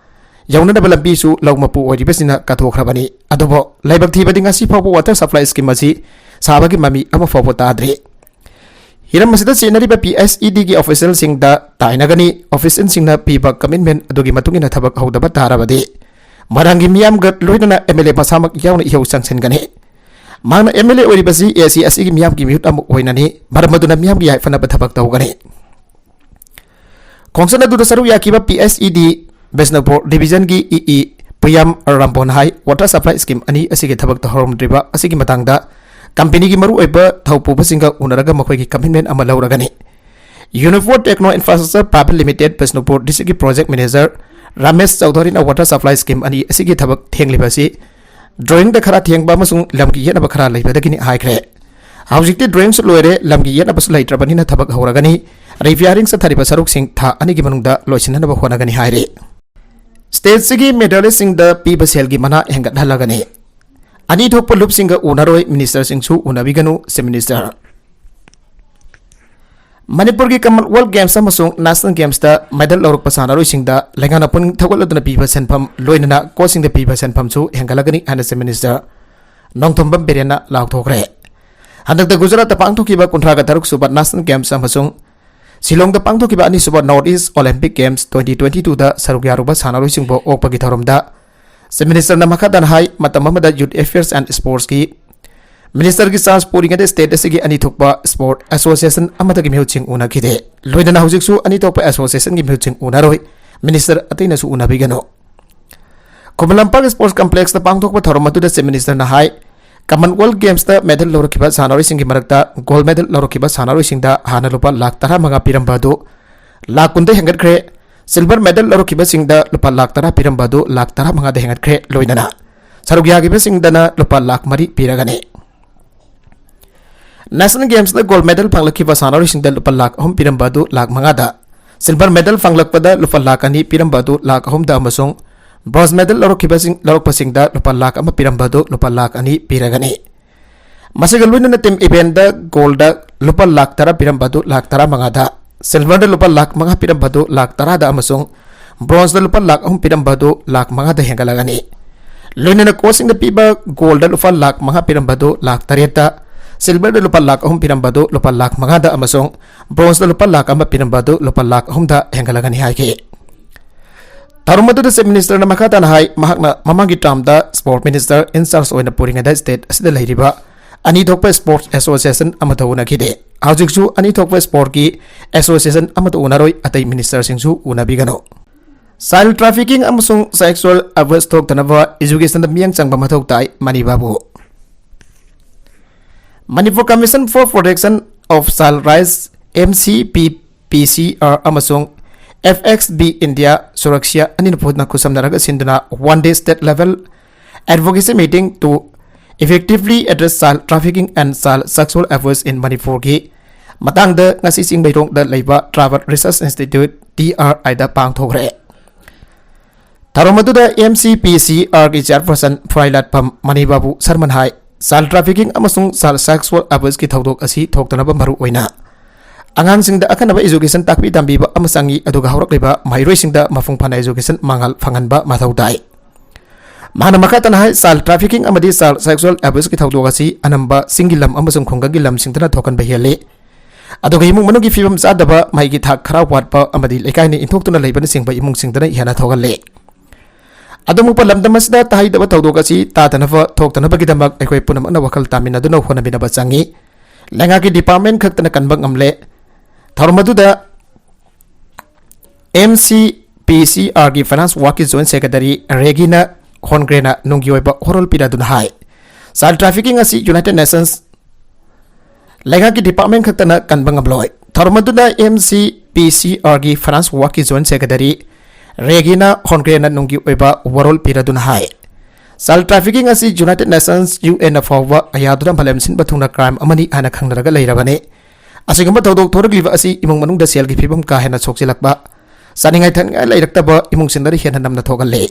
ꯌꯧꯅꯅꯕ ꯂꯝꯕꯤꯁꯨ ꯂꯧ ꯃꯄꯨ ꯑꯣꯏꯔꯤꯕꯁꯤꯅ ꯀꯠꯊꯣꯛꯈ꯭ꯔꯕꯅꯤ꯫ ꯑꯗꯨꯕꯨ ꯂꯥꯏꯕꯛ ꯊꯤꯕꯗꯤ ꯉꯁꯤ ꯐꯥꯎꯕ water supply scheme ꯑꯁꯤ ꯁꯥꯕꯒꯤ ꯃꯃꯤ ꯑꯃ ꯐꯥꯎꯕ ꯇꯥꯗ꯭ꯔꯤ꯫ ꯍꯤꯔꯝ ꯑꯁꯤꯗ ꯆꯦꯟꯅꯔꯤꯕ P S E D ꯒꯤ officialꯁꯤꯡꯗ ꯇꯥꯏꯅꯒꯅꯤ꯫ Officialꯁꯤꯡꯅ ꯄꯤꯕ commitment ꯑꯗꯨꯒꯤ ꯃꯇꯨꯡ ꯏꯟꯅ ꯊꯕꯛ ꯍꯧꯗꯕ ꯇꯥꯔꯕꯗꯤ ꯃꯣꯏꯔꯥꯡꯒꯤ ꯃꯤꯌꯥꯝꯒ ꯂꯣꯏꯅꯅ MLA ꯃꯁꯥꯃꯛ ꯌꯥꯎꯅ ꯏꯍꯧ ꯆꯪꯁꯤꯟꯒꯅꯤ꯫ ꯃꯍꯥꯛꯅ MLA ꯑꯣꯏꯔꯤꯕꯁꯤ A C ꯑꯁꯤꯒꯤ ꯃꯤꯌꯥꯝꯒꯤ ꯃꯤꯍꯨꯠ ꯑꯃ ꯑꯣꯏꯅꯅꯤ꯫ ꯃꯔꯝ ꯑꯗꯨꯅ ꯃꯤꯌꯥꯝꯒꯤ ꯌꯥꯏꯐꯅꯕ ꯊꯕꯛ ꯇꯧꯒꯅꯤ꯫ ꯈꯣꯡꯆꯠ ꯑꯗꯨꯗ ꯁꯔꯨꯛ ꯌꯥꯈꯤꯕ P S E D Bishnupur division ꯒꯤ E E ꯄꯨꯌꯥꯝ ꯔꯥꯝꯕꯣꯟ ꯍꯥꯏ, water supply scheme ꯑꯅꯤ ꯑꯁꯤꯒꯤ ꯊꯕꯛ ꯇꯧꯍꯧꯔꯝꯗ꯭ꯔꯤꯕ ꯑꯁꯤꯒꯤ ꯃꯇꯥꯡꯗ ꯀꯝꯄꯦꯅꯤꯒꯤ ꯃꯔꯨꯑꯣꯏꯕ ꯊꯧꯄꯨꯕꯁꯤꯡꯒ ꯎꯅꯔꯒ ꯃꯈꯣꯏꯒꯤ commitment ꯑꯃ ꯂꯧꯔꯒꯅꯤ꯫ Unifor Techno Infrastructure Private Limited, Bishnupur ꯗꯤꯁꯇ꯭ꯔꯤꯛꯀꯤ ꯄ꯭ꯔꯣꯖꯦꯛ ꯃꯦꯅꯦꯖꯔ ꯔꯥꯃꯦꯁ ꯆꯧꯙꯔꯤꯅ ꯋꯥꯇꯔ ꯁꯄ꯭ꯂꯥꯏ ꯁ꯭ꯀꯤꯝ ꯑꯅꯤ ꯑꯁꯤꯒꯤ ꯊꯕꯛ ꯊꯦꯡꯂꯤꯕ ꯑꯁꯤ ꯗ꯭ꯔꯣꯌꯤꯡꯗ ꯈꯔ ꯊꯦꯡꯕ ꯑꯃꯁꯨꯡ ꯂꯝꯒꯤ ꯌꯦꯠꯅꯕ ꯈꯔ ꯂꯩꯕꯗꯒꯤꯅꯤ ꯍꯥꯏꯈ꯭ꯔꯦ꯫ ꯍꯧꯖꯤꯛꯇꯤ ꯗ꯭ꯔꯣꯌꯤꯡꯁꯨ ꯂꯣꯏꯔꯦ, ꯂꯝꯒꯤ ꯌꯦꯠꯅꯕꯁꯨ ꯂꯩꯇ꯭ꯔꯕꯅꯤꯅ ꯊꯕꯛ ꯍꯧꯔꯒꯅꯤ꯫ ꯔꯤꯄꯤꯌꯥꯔꯤꯡ ꯆꯠꯊꯔꯤꯕ ꯁꯔꯨꯛꯁꯤꯡ ꯊꯥ ꯑꯅꯤꯒꯤ ꯃꯅꯨꯡꯗ ꯂꯣꯏꯁꯤꯟꯅꯅꯕ ꯍꯣꯠꯅꯒꯅꯤ ꯍꯥꯏꯔꯤ꯫ ꯁ꯭ꯇꯦꯠꯁꯤꯒꯤ ꯃꯦꯗꯥꯂꯤꯁꯁꯤꯡꯗ ꯄꯤꯕ ꯁꯦꯜꯒꯤ ꯃꯅꯥ ꯍꯦꯟꯒꯠꯍꯜꯂꯒꯅꯤ꯫ ꯑꯅꯤ ꯊꯣꯛꯄ ꯂꯨꯞꯁꯤꯡꯒ ꯎꯅꯔꯣꯏ, ꯃꯤꯅꯤꯁꯇꯔꯁꯤꯡꯁꯨ ꯎꯅꯕꯤꯒꯅꯨ, ꯆꯤꯐ ꯃꯤꯅꯤꯁꯇꯔ꯫ ꯃꯅꯤꯄꯨꯔꯒꯤ ꯀꯃꯟꯋꯦꯜꯊ ꯒꯦꯝꯁ ꯑꯃꯁꯨꯡ ꯅꯦꯁꯅꯦꯜ ꯒꯦꯝꯁꯇ ꯃꯦꯗꯜ ꯂꯧꯔꯛꯄ ꯁꯥꯟꯅꯔꯣꯏꯁꯤꯡꯗ ꯂꯩꯉꯥꯛꯅ ꯄꯨꯛꯅꯤꯡ ꯊꯧꯒꯠꯂꯗꯨꯅ ꯄꯤꯕ ꯁꯦꯟꯐꯝ, ꯂꯣꯏꯅꯅ ꯀꯣꯆꯁꯤꯡꯗ ꯄꯤꯕ ꯁꯦꯟꯐꯝꯁꯨ ꯍꯦꯟꯒꯠꯂꯒꯅꯤ ꯍꯥꯏꯅ ꯆꯤꯐ ꯃꯤꯅꯤꯁꯇꯔ ꯅꯣꯡꯊꯣꯝꯕꯝ ꯕꯤꯔꯦꯟꯅ ꯂꯥꯎꯊꯣꯛꯈ꯭ꯔꯦ꯫ ꯍꯟꯗꯛꯇ ꯒꯨꯖꯔꯥꯠꯇ ꯄꯥꯡꯊꯣꯛꯈꯤꯕ ꯀꯨꯟꯊ꯭ꯔꯥꯒ ꯇꯔꯨꯛ ꯁꯨꯕ ꯅꯦꯁꯅꯦꯜ ꯒꯦꯝꯁ ꯑꯃꯁꯨꯡ ꯁꯤꯂꯣꯡꯗ ꯄꯥꯡꯊꯣꯛꯈꯤꯕ ꯑꯅꯤꯁꯨꯕ north east Olympic games twenty twenty ꯇꯨꯗ ꯁꯔꯨꯛ ꯌꯥꯔꯨꯕ ꯁꯥꯟꯅꯔꯣꯏꯁꯤꯡꯕꯨ ꯑꯣꯛꯄꯒꯤ ꯊꯧꯔꯝꯗ ꯆꯤꯐ ꯃꯤꯅꯤꯁꯇꯔꯅ ꯃꯈꯥ ꯇꯥꯅ ꯍꯥꯏ, ꯃꯇꯝ ꯑꯃꯗ ꯌꯨꯊ ꯑꯦꯐꯤꯌꯔꯁ ꯑꯦꯟ ꯁ꯭ꯄꯣꯔꯠꯁꯀꯤ ꯃꯤꯅꯤꯁꯇꯔꯒꯤ ꯆꯥꯔꯖ ꯄꯨꯔꯤꯉꯩꯗ ꯁ꯭ꯇꯦꯠ ꯑꯁꯤꯒꯤ ꯑꯅꯤ ꯊꯣꯛꯄ ꯁ꯭ꯄꯣꯔꯠ ꯑꯦꯁꯣꯁꯤꯌꯦꯁꯟ ꯑꯃꯠꯇꯒꯤ ꯃꯤꯍꯨꯠꯁꯤꯡ ꯎꯅꯈꯤꯗꯦ꯫ ꯂꯣꯏꯅꯅ ꯍꯧꯖꯤꯛꯁꯨ ꯑꯅꯤ ꯊꯣꯛꯄ ꯑꯦꯁꯣꯁꯤꯌꯦꯁꯟꯒꯤ ꯃꯤꯍꯨꯠꯁꯤꯡ ꯎꯅꯔꯣꯏ, ꯃꯤꯅꯤꯁꯇꯔ ꯑꯇꯩꯅꯁꯨ ꯎꯅꯕꯤꯒꯅꯨ꯫ ꯈꯨꯃꯟ ꯂꯝꯄꯥꯛ ꯁ꯭ꯄꯣꯔꯠꯁ ꯀꯝꯄ꯭ꯂꯦꯛꯁꯇ ꯄꯥꯡꯊꯣꯛꯄ ꯊꯧꯔꯝ ꯑꯗꯨꯗ ꯆꯤꯐ ꯃꯤꯅꯤꯁꯇꯔꯅ ꯍꯥꯏ, ꯀꯃꯟꯋꯦꯜꯊ ꯒꯦꯝꯁꯇ ꯃꯦꯗꯜ ꯂꯧꯔꯛꯈꯤꯕ ꯁꯥꯟꯅꯔꯣꯏꯁꯤꯡꯒꯤ ꯃꯔꯛꯇ ꯒꯣꯜꯗ ꯃꯦꯗꯜ ꯂꯧꯔꯛꯈꯤꯕ ꯁꯥꯟꯅꯔꯣꯏꯁꯤꯡꯗ ꯍꯥꯟꯅ ꯂꯨꯄꯥ ꯂꯥꯈ ꯇꯔꯥꯃꯉꯥ ꯄꯤꯔꯝꯕ ꯑꯗꯨ ꯂꯥꯈ ꯀꯨꯟꯗ ꯍꯦꯟꯒꯠꯈ꯭ꯔꯦ꯫ ꯁꯤꯜꯚꯔ ꯃꯦꯗꯜ ꯂꯧꯔꯛꯈꯤꯕꯁꯤꯡꯗ ꯂꯨꯄꯥ ꯂꯥꯈ ꯇꯔꯥ ꯄꯤꯔꯝꯕ ꯑꯗꯨ ꯂꯥꯈ ꯇꯔꯥꯃꯉꯥꯗ ꯍꯦꯟꯒꯠꯈ꯭ꯔꯦ꯫ ꯂꯣꯏꯅꯅ ꯁꯔꯨꯛ ꯌꯥꯈꯤꯕꯁꯤꯡꯗꯅ ꯂꯨꯄꯥ ꯂꯥꯈ ꯃꯔꯤ ꯄꯤꯔꯒꯅꯤ꯫ ꯅꯦꯁꯅꯦꯜ ꯒꯦꯝꯁꯇ ꯒꯣꯜꯗ ꯃꯦꯗꯜ ꯐꯪꯂꯛꯈꯤꯕ ꯁꯥꯟꯅꯔꯣꯏꯁꯤꯡꯗ ꯂꯨꯄꯥ ꯂꯥꯈ ꯑꯍꯨꯝ ꯄꯤꯔꯝꯕ ꯑꯗꯨ ꯂꯥꯈ ꯃꯉꯥꯗ, ꯁꯤꯜꯚꯔ ꯃꯦꯗꯜ ꯐꯪꯂꯛꯄꯗ ꯂꯨꯄꯥ ꯂꯥꯈ ꯑꯅꯤ ꯄꯤꯔꯝꯕ ꯑꯗꯨ ꯂꯥꯈ ꯑꯍꯨꯝꯗ ꯑꯃꯁꯨꯡ ꯕ꯭ꯔꯣꯟꯖ ꯃꯦꯗꯜ ꯂꯧꯔꯛꯈꯤꯕꯁꯤꯡ, ꯂꯧꯔꯛꯄꯁꯤꯡꯗ ꯂꯨꯄꯥ ꯂꯥꯈ ꯑꯃ ꯄꯤꯔꯝꯕ ꯑꯗꯨ ꯂꯨꯄꯥ ꯂꯥꯈ ꯑꯅꯤ ꯄꯤꯔꯒꯅꯤ꯫ ꯃꯁꯤꯒ ꯂꯣꯏꯅꯅ ꯇꯤꯝ ꯏꯚꯦꯟꯗ ꯒꯣꯜꯗ ꯂꯨꯄꯥ ꯂꯥꯈ ꯇꯔꯥ ꯄꯤꯔꯝꯕ ꯑꯗꯨ ꯂꯥꯈ ꯇꯔꯥꯃꯉꯥꯗ, ꯁꯤꯜꯚꯔꯗ ꯂꯨꯄꯥ ꯂꯥꯈ ꯃꯉꯥ ꯄꯤꯔꯝꯕ ꯑꯗꯨ ꯂꯥꯈ ꯇꯔꯥꯗ ꯑꯃꯁꯨꯡ ꯕ꯭ꯔꯣꯟꯖꯇ ꯂꯨꯄꯥ ꯂꯥꯈ ꯑꯍꯨꯝ ꯄꯤꯔꯝꯕ ꯑꯗꯨ ꯂꯥꯈ ꯃꯉꯥꯗ ꯍꯦꯟꯒꯠꯂꯒꯅꯤ꯫ ꯂꯣꯏꯅꯅ ꯀꯣꯆꯁꯤꯡꯗ ꯄꯤꯕ ꯒꯣꯜꯗ ꯂꯨꯄꯥ ꯂꯥꯈ ꯃꯉꯥ ꯄꯤꯔꯝꯕ ꯑꯗꯨ ꯂꯥꯈ ꯇꯔꯦꯠꯇ, ꯁꯤꯜꯚꯔꯗ ꯂꯨꯄꯥ ꯂꯥꯈ ꯑꯍꯨꯝ ꯄꯤꯔꯝꯕ ꯑꯗꯨ ꯂꯨꯄꯥ ꯂꯥꯈ ꯃꯉꯥꯗ ꯑꯃꯁꯨꯡ ꯕ꯭ꯔꯣꯟꯖꯇ ꯂꯨꯄꯥ ꯂꯥꯈ ꯑꯃ ꯄꯤꯔꯝꯕ ꯑꯗꯨ ꯂꯨꯄꯥ ꯂꯥꯈ ꯑꯍꯨꯝꯗ ꯍꯦꯟꯒꯠꯂꯒꯅꯤ ꯍꯥꯏꯈꯤ꯫ ꯊꯧꯔꯝ ꯑꯗꯨꯗ ꯆꯤꯐ ꯃꯤꯅꯤꯁꯇꯔꯅ ꯃꯈꯥ ꯇꯥꯅ ꯍꯥꯏ, ꯃꯍꯥꯛꯅ ꯃꯃꯥꯡꯒꯤ ꯇꯥꯔꯝꯗ ꯁ꯭ꯄꯣꯔꯠ ꯃꯤꯅꯤꯁꯇꯔ ꯏꯟ ꯆꯥꯔꯖ ꯑꯣꯏꯅ ꯄꯨꯔꯤꯉꯩꯗ ꯁ꯭ꯇꯦꯠ ꯑꯁꯤꯗ ꯂꯩꯔꯤꯕ ꯑꯅꯤ ꯊꯣꯛꯄ ꯁ꯭ꯄꯣꯔꯠꯁ ꯑꯦꯁꯣꯁꯤꯌꯦꯁꯟ ꯑꯃꯠꯇ ꯎꯅꯈꯤꯗꯦ꯫ ꯍꯧꯖꯤꯛꯁꯨ ꯑꯅꯤ ꯊꯣꯛꯄ ꯁ꯭ꯄꯣꯔꯠꯀꯤ ꯑꯦꯁꯣꯁꯤꯌꯦꯁꯟ ꯑꯃꯠꯇ ꯎꯅꯔꯣꯏ, ꯑꯇꯩ ꯃꯤꯅꯤꯁꯇꯔꯁꯤꯡꯁꯨ ꯎꯅꯕꯤꯒꯅꯨ꯫ ꯆꯥꯏꯜ ꯇ꯭ꯔꯥꯐꯤꯀꯤꯡ ꯑꯃꯁꯨꯡ ꯁꯦꯛꯁꯨꯑꯦꯜ ꯑꯦꯕ꯭ꯌꯨꯁ ꯊꯣꯛꯇꯅꯕ ꯑꯦꯖꯨꯀꯦꯁꯟꯗ ꯃꯤꯠꯌꯦꯡ ꯆꯪꯕ ꯃꯊꯧ ꯇꯥꯏ, money Babu. Manipur Commission for Protection of Child Rights M C P P C R ꯑꯃꯁꯨꯡ F X B India Suraksha ꯑꯅꯤꯅ ꯄꯨꯟꯅ ꯈꯨꯠꯁꯝꯅꯔꯒ ꯁꯤꯟꯗꯨꯅ One Day State Level Advocacy Meeting to Effectively Address Child Trafficking and Child Sexual Abuse in Manipurꯒꯤ ꯃꯇꯥꯡꯗ ꯉꯁꯤ ꯆꯤꯡꯃꯩꯔꯣꯡꯗ ꯂꯩꯕ Tribal Research Institute, T R I ꯗ ꯄꯥꯡꯊꯣꯛꯈ꯭ꯔꯦ꯫ ꯊꯧꯔꯝ ꯑꯗꯨꯗ M C P C R ꯒꯤ chairperson ꯐ꯭ꯔꯥꯏꯂꯥꯠꯐꯝ ꯃꯅꯤꯕꯥꯕꯨ Sharman ꯍꯥꯏ, child trafficking ꯑꯃꯁꯨꯡ child sexual abuse ꯀꯤ ꯊꯧꯗꯣꯛ ꯑꯁꯤ ꯊꯣꯛꯇꯅꯕ ꯃꯔꯨ ꯑꯣꯏꯅ ꯑꯉꯥꯡꯁꯤꯡꯗ ꯑꯈꯟꯅꯕ education ꯇꯥꯛꯄꯤ ꯇꯝꯕꯤꯕ ꯑꯃ ꯆꯪꯏ, ꯑꯗꯨꯒ ꯍꯧꯔꯛꯂꯤꯕ ꯃꯍꯩꯔꯣꯏꯁꯤꯡꯗ ꯃꯄꯨꯡ ꯐꯥꯅ education ꯃꯉꯥꯜ ꯐꯪꯍꯟꯕ ꯃꯊꯧ ꯇꯥꯏ꯫ ꯃꯍꯥꯛꯅ ꯃꯈꯥ ꯇꯥꯅ ꯍꯥꯏ, child trafficking ꯑꯃꯗꯤ child sexual abuse ꯀꯤ ꯊꯧꯗꯣꯛ ꯑꯁꯤ ꯑꯅꯝꯕ ꯆꯤꯡꯒꯤ ꯂꯝ ꯑꯃꯁꯨꯡ ꯈꯨꯡꯒꯪꯒꯤ ꯂꯝꯁꯤꯡꯗꯅ ꯊꯣꯛꯍꯟꯕ ꯍꯦꯜꯂꯤ꯫ ꯑꯗꯨꯒ ꯏꯃꯨꯡ ꯃꯅꯨꯡꯒꯤ ꯐꯤꯕꯝ ꯆꯥꯗꯕ, ꯃꯍꯩꯒꯤ ꯊꯥꯛ ꯈꯔ ꯋꯥꯠꯄ ꯑꯃꯗꯤ ꯂꯩꯀꯥꯏꯅ ꯏꯟꯊꯣꯛꯇꯨꯅ ꯂꯩꯕꯅꯆꯤꯡꯕ ꯏꯃꯨꯡꯁꯤꯡꯗꯅ ꯍꯦꯟꯅ ꯊꯣꯛꯍꯜꯂꯤ꯫ ꯑꯗꯨꯃꯛꯄ ꯂꯝꯗꯝ ꯑꯁꯤꯗ ꯇꯥꯍꯩꯗꯕ ꯊꯧꯗꯣꯛ ꯑꯁꯤ ꯇꯥꯗꯅꯕ ꯊꯣꯛꯇꯅꯕꯒꯤꯗꯃꯛ ꯑꯩꯈꯣꯏ ꯄꯨꯝꯅꯃꯛꯅ ꯋꯥꯈꯜ ꯇꯥꯃꯤꯟꯅꯗꯨꯅ ꯍꯣꯠꯅꯃꯤꯟꯅꯕ ꯆꯪꯏ꯫ ꯂꯩꯉꯥꯛꯀꯤ department ꯈꯛꯇꯅ ꯀꯟꯕ ꯉꯝꯂꯦ꯫ ꯊꯧꯔꯝ ꯑꯗꯨꯗ M C P C R ꯒꯤ finance work ꯀꯤ joint secretary ꯔꯦꯒꯤꯅꯥ ꯍꯣꯟꯒ꯭ꯔꯦꯅ ꯅꯨꯡꯒꯤ ꯑꯣꯏꯕ ꯋꯥꯔꯣꯜ ꯄꯤꯔꯗꯨꯅ ꯍꯥꯏ, child trafficking ꯑꯁꯤ United Nations ꯂꯩꯉꯥꯛꯀꯤ department ꯈꯛꯇꯅ ꯀꯟꯕ ꯉꯝꯂꯣꯏ꯫ ꯊꯧꯔꯝ ꯑꯗꯨꯗ M C P C R ꯒꯤ finance work ꯀꯤ joint secretary ꯔꯦꯒꯤꯅꯥ ꯍꯣꯟꯒ꯭ꯔꯦꯅ ꯅꯨꯡꯒꯤ ꯑꯣꯏꯕ ꯋꯥꯔꯣꯜ ꯄꯤꯔꯗꯨꯅ ꯍꯥꯏ, child trafficking ꯑꯁꯤ United Nations, U N ꯐꯥꯎꯕ ꯑꯌꯥꯗꯨꯅ ꯃꯥꯂꯦꯝ ꯁꯤꯟꯕ ꯊꯨꯡꯅ crime ꯑꯃꯅꯤ ꯍꯥꯏꯅ ꯈꯪꯅꯔꯒ ꯂꯩꯔꯕꯅꯤ꯫ ꯑꯁꯤꯒꯨꯝꯕ ꯊꯧꯗꯣꯛ ꯊꯣꯔꯛꯂꯤꯕ ꯑꯁꯤ ꯏꯃꯨꯡ ꯃꯅꯨꯡꯗ ꯁꯦꯜꯒꯤ ꯐꯤꯕꯝ ꯀꯥ ꯍꯦꯟꯅ ꯁꯣꯛꯆꯤꯜꯂꯛꯄ, ꯆꯥꯅꯤꯡꯉꯥꯏ ꯊꯛꯅꯤꯡꯉꯥꯏ ꯂꯩꯔꯛꯇꯕ ꯏꯃꯨꯡꯁꯤꯡꯗꯗꯤ ꯍꯦꯟꯅ ꯅꯝꯅ ꯊꯣꯛꯍꯜꯂꯤ꯫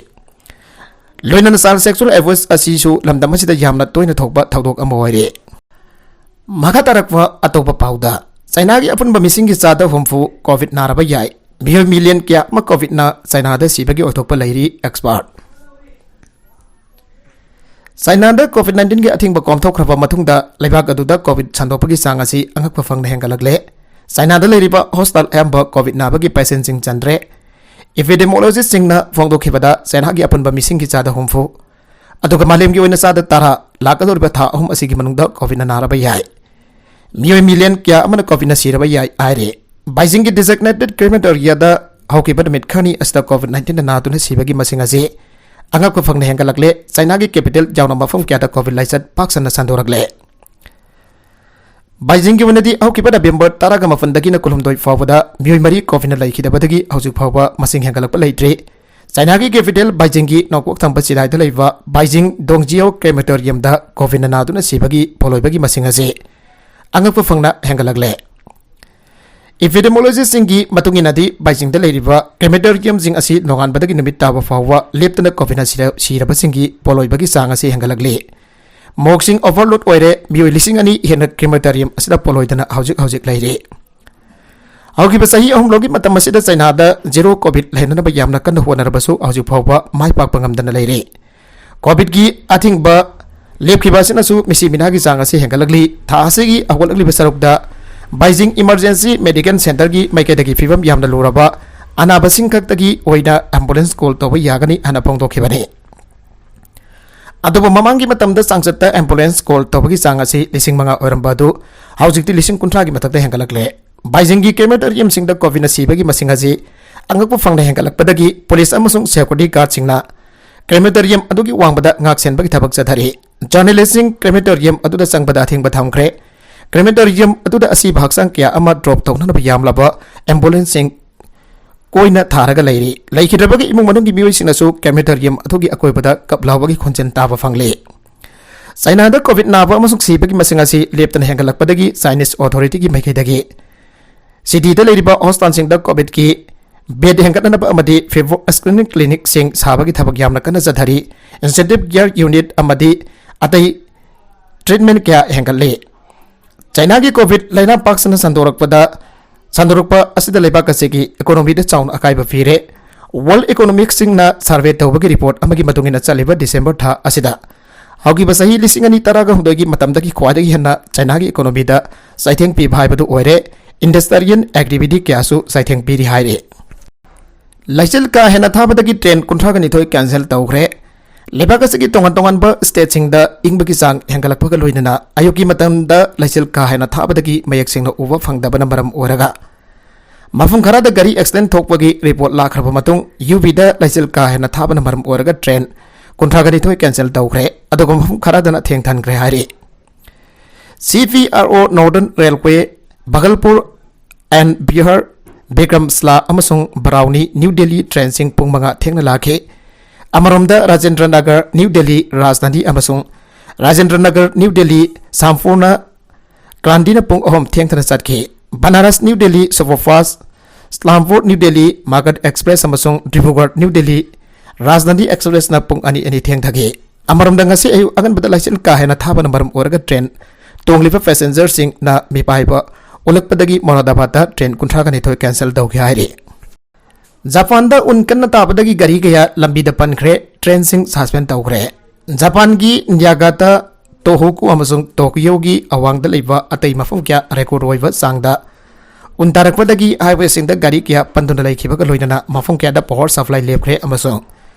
ꯂꯣꯏꯅꯅ child sexual abuse ꯑꯁꯤꯁꯨ ꯂꯝꯗꯝ ꯑꯁꯤꯗ ꯌꯥꯝꯅ ꯇꯣꯏꯅ ꯊꯣꯛꯄ ꯊꯧꯗꯣꯛ ꯑꯃ ꯑꯣꯏꯔꯦ꯫ ꯃꯈꯥ ꯇꯥꯔꯛꯄ ꯑꯇꯣꯞꯄ ꯄꯥꯎꯗ, ꯆꯥꯏꯅꯥꯒꯤ ꯑꯄꯨꯟꯕ ꯃꯤꯁꯤꯡꯒꯤ ꯆꯥꯗ ꯍꯨꯝꯐꯨ COVID ꯅꯥꯔꯕ ꯌꯥꯏ꯫ ꯃꯤꯑꯣꯏ million ꯀꯌꯥ ꯑꯃ COVID ꯅ ꯆꯥꯏꯅꯥꯗ ꯁꯤꯕꯒꯤ ꯑꯣꯏꯊꯣꯛꯄ ꯂꯩꯔꯤ꯫ Expert꯫ ꯆꯥꯏꯅꯥꯗ COVID nineteen ꯒꯤ ꯑꯊꯤꯡꯕ ꯀꯣꯝꯊꯣꯛꯈ꯭ꯔꯕ ꯃꯇꯨꯡꯗ ꯂꯩꯕꯥꯛ ꯑꯗꯨꯗ COVID ꯁꯟꯗꯣꯛꯄꯒꯤ ꯆꯥꯡ ꯑꯁꯤ ꯑꯉꯛꯄ ꯐꯪꯅ ꯍꯦꯟꯒꯠꯂꯛꯂꯦ꯫ ꯆꯥꯏꯅꯥꯗ ꯂꯩꯔꯤꯕ hospital ꯑꯌꯥꯝꯕ COVID ꯅꯥꯕꯒꯤ patientꯁꯤꯡ ꯆꯟꯗ꯭ꯔꯦ꯫ Epidemiologistꯁꯤꯡꯅ ꯐꯣꯡꯗꯣꯛꯈꯤꯕꯗ ꯆꯥꯏꯅꯥꯒꯤ ꯑꯄꯨꯟꯕ ꯃꯤꯁꯤꯡꯒꯤ ꯆꯥꯗ ꯍꯨꯝꯐꯨ, ꯑꯗꯨꯒ ꯃꯥꯂꯦꯝꯒꯤ ꯑꯣꯏꯅ ꯆꯥꯗ ꯇꯔꯥ ꯂꯥꯛꯀꯗꯧꯔꯤꯕ ꯊꯥ ꯑꯍꯨꯝ ꯑꯁꯤꯒꯤ ꯃꯅꯨꯡꯗ COVID ꯅ ꯅꯥꯔꯕ ꯌꯥꯏ꯫ ꯃꯤꯑꯣꯏ million ꯀꯌꯥ ꯑꯃꯅ COVID ꯅ ꯁꯤꯔꯕ ꯌꯥꯏ ꯍꯥꯏꯔꯦ꯫ ꯕꯩꯖꯤꯡꯒꯤ designated crematoriumꯗ ꯍꯧꯈꯤꯕ ꯅꯨꯃꯤꯠ ꯈꯔꯅꯤ ꯑꯁꯤꯗ COVID nineteen ꯅ ꯅꯥꯗꯨꯅ ꯁꯤꯕꯒꯤ ꯃꯁꯤꯡ ꯑꯁꯤ ꯑꯉꯛꯄ ꯐꯪꯅ ꯍꯦꯟꯒꯠꯂꯛꯂꯦ꯫ ꯆꯥꯏꯅꯥꯒꯤ capital ꯌꯥꯎꯅ ꯃꯐꯝ ꯀꯌꯥꯗ COVID ꯂꯥꯏꯆꯠ ꯄꯥꯛ ꯁꯟꯅ ꯁꯟꯗꯣꯔꯛꯂꯦ꯫ ꯕꯥꯏꯖꯤꯡꯒꯤ ꯑꯣꯏꯅꯗꯤ ꯍꯧꯈꯤꯕ ꯅꯕꯦꯝꯕꯔ ꯇꯔꯥꯃꯥꯄꯟꯗꯒꯤꯅ ꯀꯨꯟꯍꯨꯝꯗꯣꯏ ꯐꯥꯎꯕꯗ ꯃꯤꯑꯣꯏ ꯃꯔꯤ ꯀꯣꯚꯤꯗꯅ ꯂꯩꯈꯤꯗꯕꯗꯒꯤ ꯍꯧꯖꯤꯛ ꯐꯥꯎꯕ ꯃꯁꯤꯡ ꯍꯦꯟꯒꯠꯂꯛꯄ ꯂꯩꯇ꯭ꯔꯤ꯫ ꯆꯥꯏꯅꯥꯒꯤ ꯀꯦꯄꯤꯇꯦꯜ ꯕꯥꯏꯖꯤꯡꯒꯤ ꯅꯣꯡꯄꯣꯛ ꯊꯪꯕ ꯆꯤꯗꯥꯏꯗ ꯂꯩꯕ ꯕꯥꯏꯖꯤꯡ ꯗꯣꯡꯖꯤꯌꯣ ꯀ꯭ꯔꯦꯃꯦꯇꯣꯔꯤꯌꯝꯗ ꯀꯣꯚꯤꯗꯅ ꯅꯥꯗꯨꯅ ꯁꯤꯕꯒꯤ ꯄꯣꯠꯂꯣꯏꯕꯒꯤ ꯃꯁꯤꯡ ꯑꯁꯤ ꯑꯉꯛꯄ ꯐꯪꯅ ꯍꯦꯟꯒꯠꯂꯛꯂꯦ꯫ ꯏꯄꯤꯗꯦꯃꯣꯂꯣꯖꯤꯁꯁꯤꯡꯒꯤ ꯃꯇꯨꯡ ꯏꯟꯅꯗꯤ, ꯕꯥꯏꯖꯤꯡꯗ ꯂꯩꯔꯤꯕ ꯀ꯭ꯔꯦꯃꯦꯇꯣꯔꯤꯌꯝꯁꯤꯡ ꯑꯁꯤ ꯅꯣꯡꯉꯥꯟꯕꯗꯒꯤ ꯅꯨꯃꯤꯠ ꯇꯥꯕ ꯐꯥꯎꯕ ꯂꯦꯞꯇꯅ ꯀꯣꯚꯤꯗꯅ ꯁꯤꯔ-, ꯁꯤꯔꯕꯁꯤꯡꯒꯤ ꯄꯣꯠꯂꯣꯏꯕꯒꯤ ꯆꯥꯡ ꯑꯁꯤ ꯍꯦꯟꯒꯠꯂꯛꯂꯤ꯫ ꯃꯣꯛꯁꯤꯡ ꯑꯣꯚꯔꯂꯣꯗ ꯑꯣꯏꯔꯦ, ꯃꯤꯑꯣꯏ ꯂꯤꯁꯤꯡ ꯑꯅꯤ ꯍꯦꯟꯅ ꯀ꯭ꯔꯦꯃꯦꯇꯣꯔꯤꯌꯝ ꯑꯁꯤꯗ ꯄꯣꯠꯂꯣꯏꯗꯅ ꯍꯧꯖꯤꯛ ꯍꯧꯖꯤꯛ ꯂꯩꯔꯤ꯫ ꯍꯧꯈꯤꯕ ꯆꯍꯤ ꯑꯍꯨꯝꯂꯣꯝꯒꯤ ꯃꯇꯝ ꯑꯁꯤꯗ ꯆꯥꯏꯅꯥꯗ ꯖꯦꯔꯣ ꯀꯣꯚꯤꯗ ꯂꯩꯅꯅꯕ ꯌꯥꯝꯅ ꯀꯟꯅ ꯍꯣꯠꯅꯔꯕꯁꯨ ꯍꯧꯖꯤꯛ ꯐꯥꯎꯕ ꯃꯥꯏ ꯄꯥꯛꯄ ꯉꯝꯗꯅ ꯂꯩꯔꯤ꯫ ꯀꯣꯚꯤꯗꯀꯤ ꯑꯊꯤꯡꯕ ꯂꯦꯞꯈꯤꯕ ꯑꯁꯤꯅꯁꯨ ꯃꯤꯁꯤ ꯃꯤꯅꯥꯒꯤ ꯆꯥꯡ ꯑꯁꯤ ꯍꯦꯟꯒꯠꯂꯛꯂꯤ꯫ ꯊꯥ ꯑꯁꯤꯒꯤ ꯍꯧꯒꯠꯂꯛꯂꯤꯕ ꯁꯔꯨꯛꯇ ꯕꯥꯏꯖꯤꯡ ꯏꯃꯔꯖꯦꯟꯁꯤ ꯃꯦꯗꯤꯀꯦꯜ ꯁꯦꯟꯇꯔꯒꯤ ꯃꯥꯏꯀꯩꯗꯒꯤ ꯐꯤꯕꯝ ꯌꯥꯝꯅ ꯂꯨꯔꯕ ꯑꯅꯥꯕꯁꯤꯡ ꯈꯛꯇꯒꯤ ꯑꯣꯏꯅ ꯑꯦꯝꯕꯨꯂꯦꯟꯁ ꯀꯣꯜ ꯇꯧꯕ ꯌꯥꯒꯅꯤ ꯍꯥꯏꯅ ꯐꯣꯡꯗꯣꯛꯈꯤꯕꯅꯤ꯫ ꯑꯗꯨꯕꯨ ꯃꯃꯥꯡꯒꯤ ꯃꯇꯝꯗ ꯆꯥꯡꯆꯠꯇ ꯑꯦꯝꯕꯨꯂꯦꯟꯁ ꯀꯣꯜ ꯇꯧꯕꯒꯤ ꯆꯥꯡ ꯑꯁꯤ ꯂꯤꯁꯤꯡ ꯃꯉꯥ ꯑꯣꯏꯔꯝꯕ ꯑꯗꯨ ꯍꯧꯖꯤꯛꯇꯤ ꯂꯤꯁꯤꯡ ꯀꯨꯟꯊ꯭ꯔꯥꯒꯤ ꯃꯊꯛꯇ ꯍꯦꯟꯒꯠꯂꯛꯂꯦ꯫ ꯕꯥꯏꯖꯤꯡꯒꯤ ꯀ꯭ꯔꯦꯃꯦꯇꯣꯔꯤꯌꯝꯁꯤꯡꯗ ꯀꯣꯚꯤꯗꯅ ꯁꯤꯕꯒꯤ ꯃꯁꯤꯡ ꯑꯁꯤ ꯑꯉꯛꯄ ꯐꯪꯅ ꯍꯦꯟꯒꯠꯂꯛꯄꯗꯒꯤ ꯄꯨꯂꯤꯁ ꯑꯃꯁꯨꯡ ꯁꯦꯀ꯭ꯌꯨꯔꯤꯇꯤ ꯒꯥꯔꯗꯁꯤꯡꯅ ꯀ꯭ꯔꯦꯃꯦꯇꯣꯔꯤꯌꯝ ꯑꯗꯨꯒꯤ ꯋꯥꯡꯃꯗ ꯉꯥꯛꯁꯦꯟꯕꯒꯤ ꯊꯕꯛ ꯆꯠꯊꯔꯤ꯫ ꯖꯔꯅꯦꯂꯤꯁꯁꯤꯡ ꯀ꯭ꯔꯦꯃꯦꯇꯣꯔꯤꯌꯝ ꯑꯗꯨꯗ ꯆꯪꯕꯗ ꯑꯊꯤꯡꯕ ꯊꯝꯈ꯭ꯔꯦ꯫ ꯀ꯭ꯔꯦꯃꯦꯇꯣꯔꯤꯌꯝ ꯑꯗꯨꯗ ꯑꯁꯤꯕ ꯍꯛꯆꯥꯡ ꯀꯌꯥ ꯑꯃ ꯗ꯭ꯔꯣꯞ ꯇꯧꯅꯅꯕ ꯌꯥꯝꯂꯕ ꯑꯦꯝꯕꯨꯂꯦꯟꯁꯁꯤꯡ ꯀꯣꯏꯅ ꯊꯥꯔꯒ ꯂꯩꯔꯤ꯫ ꯂꯩꯈꯤꯗ꯭ꯔꯕꯒꯤ ꯏꯃꯨꯡ ꯃꯅꯨꯡꯒꯤ ꯃꯤꯑꯣꯏꯁꯤꯡꯅꯁꯨ ꯀ꯭ꯔꯦꯃꯦꯇꯣꯔꯤꯌꯝ ꯑꯗꯨꯒꯤ ꯑꯀꯣꯏꯕꯗ ꯀꯞ ꯂꯥꯎꯕꯒꯤ ꯈꯣꯟꯖꯦꯜ ꯇꯥꯕ ꯐꯪꯂꯤ꯫ ꯆꯥꯏꯅꯥꯗ ꯀꯣꯚꯤꯗ ꯅꯥꯕ ꯑꯃꯁꯨꯡ ꯁꯤꯕꯒꯤ ꯃꯁꯤꯡ ꯑꯁꯤ ꯂꯦꯞꯇꯅ ꯍꯦꯟꯒꯠꯂꯛꯄꯗꯒꯤ ꯆꯥꯏꯅꯤꯁ ꯑꯣꯊꯣꯔꯤꯇꯤꯒꯤ ꯃꯥꯏꯀꯩꯗꯒꯤ ꯁꯤꯇꯤꯗ ꯂꯩꯔꯤꯕ ꯍꯣꯁꯄꯤꯇꯥꯜꯁꯤꯡꯗ ꯀꯣꯚꯤꯗꯀꯤ ꯕꯦꯗ ꯍꯦꯟꯒꯠꯅꯅꯕ ꯑꯃꯗꯤ ꯐꯤꯚꯔ ꯁ꯭ꯀ꯭ꯔꯤꯅꯤꯡ ꯀ꯭ꯂꯤꯅꯤꯛꯁꯤꯡ ꯁꯥꯕꯒꯤ ꯊꯕꯛ ꯌꯥꯝꯅ ꯀꯟꯅ ꯆꯠꯊꯔꯤ꯫ ꯏꯟꯇꯦꯟꯁꯤꯚ ꯀꯦꯌꯔ ꯌꯨꯅꯤꯠ ꯑꯃꯗꯤ ꯑꯇꯩ ꯇ꯭ꯔꯤꯠꯃꯦꯟ ꯀꯌꯥ ꯍꯦꯟꯒꯠꯂꯤ꯫ ꯆꯥꯏꯅꯥꯒꯤ ꯀꯣꯚꯤꯗ ꯂꯥꯏꯅꯥ ꯄꯥꯛ ꯁꯟꯅ ꯁꯟꯗꯣꯔꯛꯄꯗ, ꯁꯟꯗꯣꯔꯛꯄ ꯑꯁꯤꯗ ꯂꯩꯕꯥꯛ ꯑꯁꯤꯒꯤ ꯏꯀꯣꯅꯣꯃꯤꯗ ꯆꯥꯎꯅ ꯑꯀꯥꯏꯕ ꯄꯤꯔꯦ꯫ ꯋꯥꯔꯜꯗ ꯏꯀꯣꯅꯣꯃꯤꯛꯁꯤꯡꯅ ꯁꯔꯚꯦ ꯇꯧꯕꯒꯤ ꯔꯤꯄꯣꯔꯠ ꯑꯃꯒꯤ ꯃꯇꯨꯡ ꯏꯟꯅ, ꯆꯠꯂꯤꯕ ꯗꯤꯁꯦꯝꯕꯔ ꯊꯥ ꯑꯁꯤꯗ ꯍꯧꯈꯤꯕ ꯆꯍꯤ ꯂꯤꯁꯤꯡ ꯑꯅꯤ ꯇꯔꯥꯒ ꯍꯨꯝꯗꯣꯏꯒꯤ ꯃꯇꯝꯗꯒꯤ ꯈ꯭ꯋꯥꯏꯗꯒꯤ ꯍꯦꯟꯅ ꯆꯥꯏꯅꯥꯒꯤ ꯏꯀꯣꯅꯣꯃꯤꯗ ꯆꯩꯊꯦꯡ ꯄꯤꯕ ꯍꯥꯏꯕꯗꯨ ꯑꯣꯏꯔꯦ꯫ ꯏꯟꯗꯁꯇ꯭ꯔꯤꯌꯦꯜ ꯑꯦꯛꯇꯤꯚꯤꯇꯤ ꯀꯌꯥꯁꯨ ꯆꯩꯊꯦꯡ ꯄꯤꯔꯤ ꯍꯥꯏꯔꯤ꯫ ꯂꯩꯆꯤꯜ ꯀꯥ ꯍꯦꯟꯅ ꯊꯥꯕꯗꯒꯤ ꯇ꯭ꯔꯦꯟ ꯀꯨꯟꯊ꯭ꯔꯥꯒ ꯅꯤꯊꯣꯏ ꯀꯦꯟꯁꯦꯜ ꯇꯧꯈ꯭ꯔꯦ꯫ ꯂꯩꯕꯥꯛ ꯑꯁꯤꯒꯤ ꯇꯣꯉꯥꯟ ꯇꯣꯉꯥꯟꯕ ꯁ꯭ꯇꯦꯠꯁꯤꯡꯗ ꯏꯪꯕꯒꯤ ꯆꯥꯡ ꯍꯦꯟꯒꯠꯂꯛꯄꯒ ꯂꯣꯏꯅꯅ ꯑꯌꯨꯛꯀꯤ ꯃꯇꯝꯗ ꯂꯩꯆꯤꯜ ꯀꯥ ꯍꯦꯟꯅ ꯊꯥꯕꯗꯒꯤ ꯃꯌꯦꯛ ꯁꯦꯡꯅ ꯎꯕ ꯐꯪꯗꯕꯅ ꯃꯔꯝ ꯑꯣꯏꯔꯒ ꯃꯐꯝ ꯈꯔꯗ ꯒꯥꯔꯤ ꯑꯦꯛꯁꯤꯗꯦꯟ ꯊꯣꯛꯄꯒꯤ ꯔꯤꯄꯣꯔꯠ ꯂꯥꯛꯈ꯭ꯔꯕ ꯃꯇꯨꯡ, ꯌꯨ ꯄꯤꯗ ꯂꯩꯆꯤꯜ ꯀꯥ ꯍꯦꯟꯅ ꯊꯥꯕꯅ ꯃꯔꯝ ꯑꯣꯏꯔꯒ ꯇ꯭ꯔꯦꯟ ꯀꯨꯟꯊ꯭ꯔꯥꯒ ꯅꯤꯊꯣꯏ ꯀꯦꯟꯁꯦꯜ ꯇꯧꯈ꯭ꯔꯦ꯫ ꯑꯗꯨꯒ ꯃꯐꯝ ꯈꯔꯗꯅ ꯊꯦꯡꯊꯍꯟꯈ꯭ꯔꯦ ꯍꯥꯏꯔꯤ꯫ C V R O Northern Railway, Bhagalpur and Bihar, Bikramshila ꯑꯃꯁꯨꯡ ꯕꯔꯥꯎꯅꯤ New Delhi ꯇ꯭ꯔꯦꯟꯁꯤꯡ ꯄꯨꯡ ꯃꯉꯥ ꯊꯦꯡꯅ ꯂꯥꯛꯈꯤ꯫ ꯑꯃꯔꯣꯝꯗ ꯔꯥꯖꯦꯟꯗ꯭ꯔ ꯅꯒꯔ New Delhi ꯔꯥꯖꯙꯥꯅꯤ ꯑꯃꯁꯨꯡ ꯔꯥꯖꯦꯟꯗ꯭ꯔ ꯅꯒꯔ New Delhi ꯁꯝꯄꯨꯔꯅ ꯀ꯭ꯔꯥꯟꯇꯤꯅ ꯄꯨꯡ ꯑꯍꯨꯝ ꯊꯦꯡꯊꯅ ꯆꯠꯈꯤ꯫ Banaras New Delhi Superfast, ꯁꯂꯥꯝꯄꯨꯔ New Delhi Magadh Express ꯑꯃꯁꯨꯡ ꯗꯤꯕ꯭ꯔꯨꯒꯔ New Delhi ꯔꯥꯖꯙꯥꯅꯤ Expressꯅ ꯄꯨꯡ ꯑꯅꯤ ꯑꯅꯤ ꯊꯦꯡꯊꯈꯤ꯫ ꯑꯃꯔꯣꯝꯗ ꯉꯁꯤ ꯑꯌꯨꯛ ꯑꯉꯟꯕꯗ ꯂꯩꯆꯤꯟ ꯀꯥ ꯍꯦꯟꯅ ꯊꯥꯕꯅ ꯃꯔꯝ ꯑꯣꯏꯔꯒ ꯇ꯭ꯔꯦꯟ ꯇꯣꯡꯂꯤꯕ ꯄꯦꯁꯦꯟꯖꯔꯁꯤꯡꯅ ꯃꯤꯄꯥꯏꯕ ꯎꯠꯂꯛꯄꯗꯒꯤ ꯃꯣꯔꯥꯗꯥꯕꯥꯗꯇ ꯇ꯭ꯔꯦꯟ ꯀꯨꯟꯊ꯭ꯔꯥꯒ ꯅꯤꯊꯣꯏ ꯀꯦꯟꯁꯦꯜ ꯇꯧꯈꯤ ꯍꯥꯏꯔꯤ꯫ ꯖꯄꯥꯟꯗ ꯎꯟ ꯀꯟꯅ ꯇꯥꯕꯗꯒꯤ ꯒꯥꯔꯤ ꯀꯌꯥ ꯂꯝꯕꯤꯗ ꯄꯟꯈ꯭ꯔꯦ, ꯇ꯭ꯔꯦꯟꯁꯤꯡ ꯁꯁꯄꯦꯟ ꯇꯧꯈ꯭ꯔꯦ꯫ ꯖꯄꯥꯟꯒꯤ ꯅ꯭ꯌꯥꯒꯥꯇꯥ, ꯇꯣꯍꯣꯀꯨ ꯑꯃꯁꯨꯡ ꯇꯣꯀꯤꯌꯣꯒꯤ ꯑꯋꯥꯡꯗ ꯂꯩꯕ ꯑꯇꯩ ꯃꯐꯝ ꯀꯌꯥ ꯔꯦꯀꯣꯔꯗ ꯑꯣꯏꯕ ꯆꯥꯡꯗ ꯎꯟ ꯇꯥꯔꯛꯄꯗꯒꯤ ꯍꯥꯏꯋꯦꯁꯤꯡꯗ ꯒꯥꯔꯤ ꯀꯌꯥ ꯄꯟꯗꯨꯅ ꯂꯩꯈꯤꯕꯒ ꯂꯣꯏꯅꯅ ꯃꯐꯝ ꯀꯌꯥꯗ ꯄꯥꯋꯔ ꯁꯄ꯭ꯂꯥꯏ ꯂꯦꯞꯈ꯭ꯔꯦ ꯑꯃꯁꯨꯡ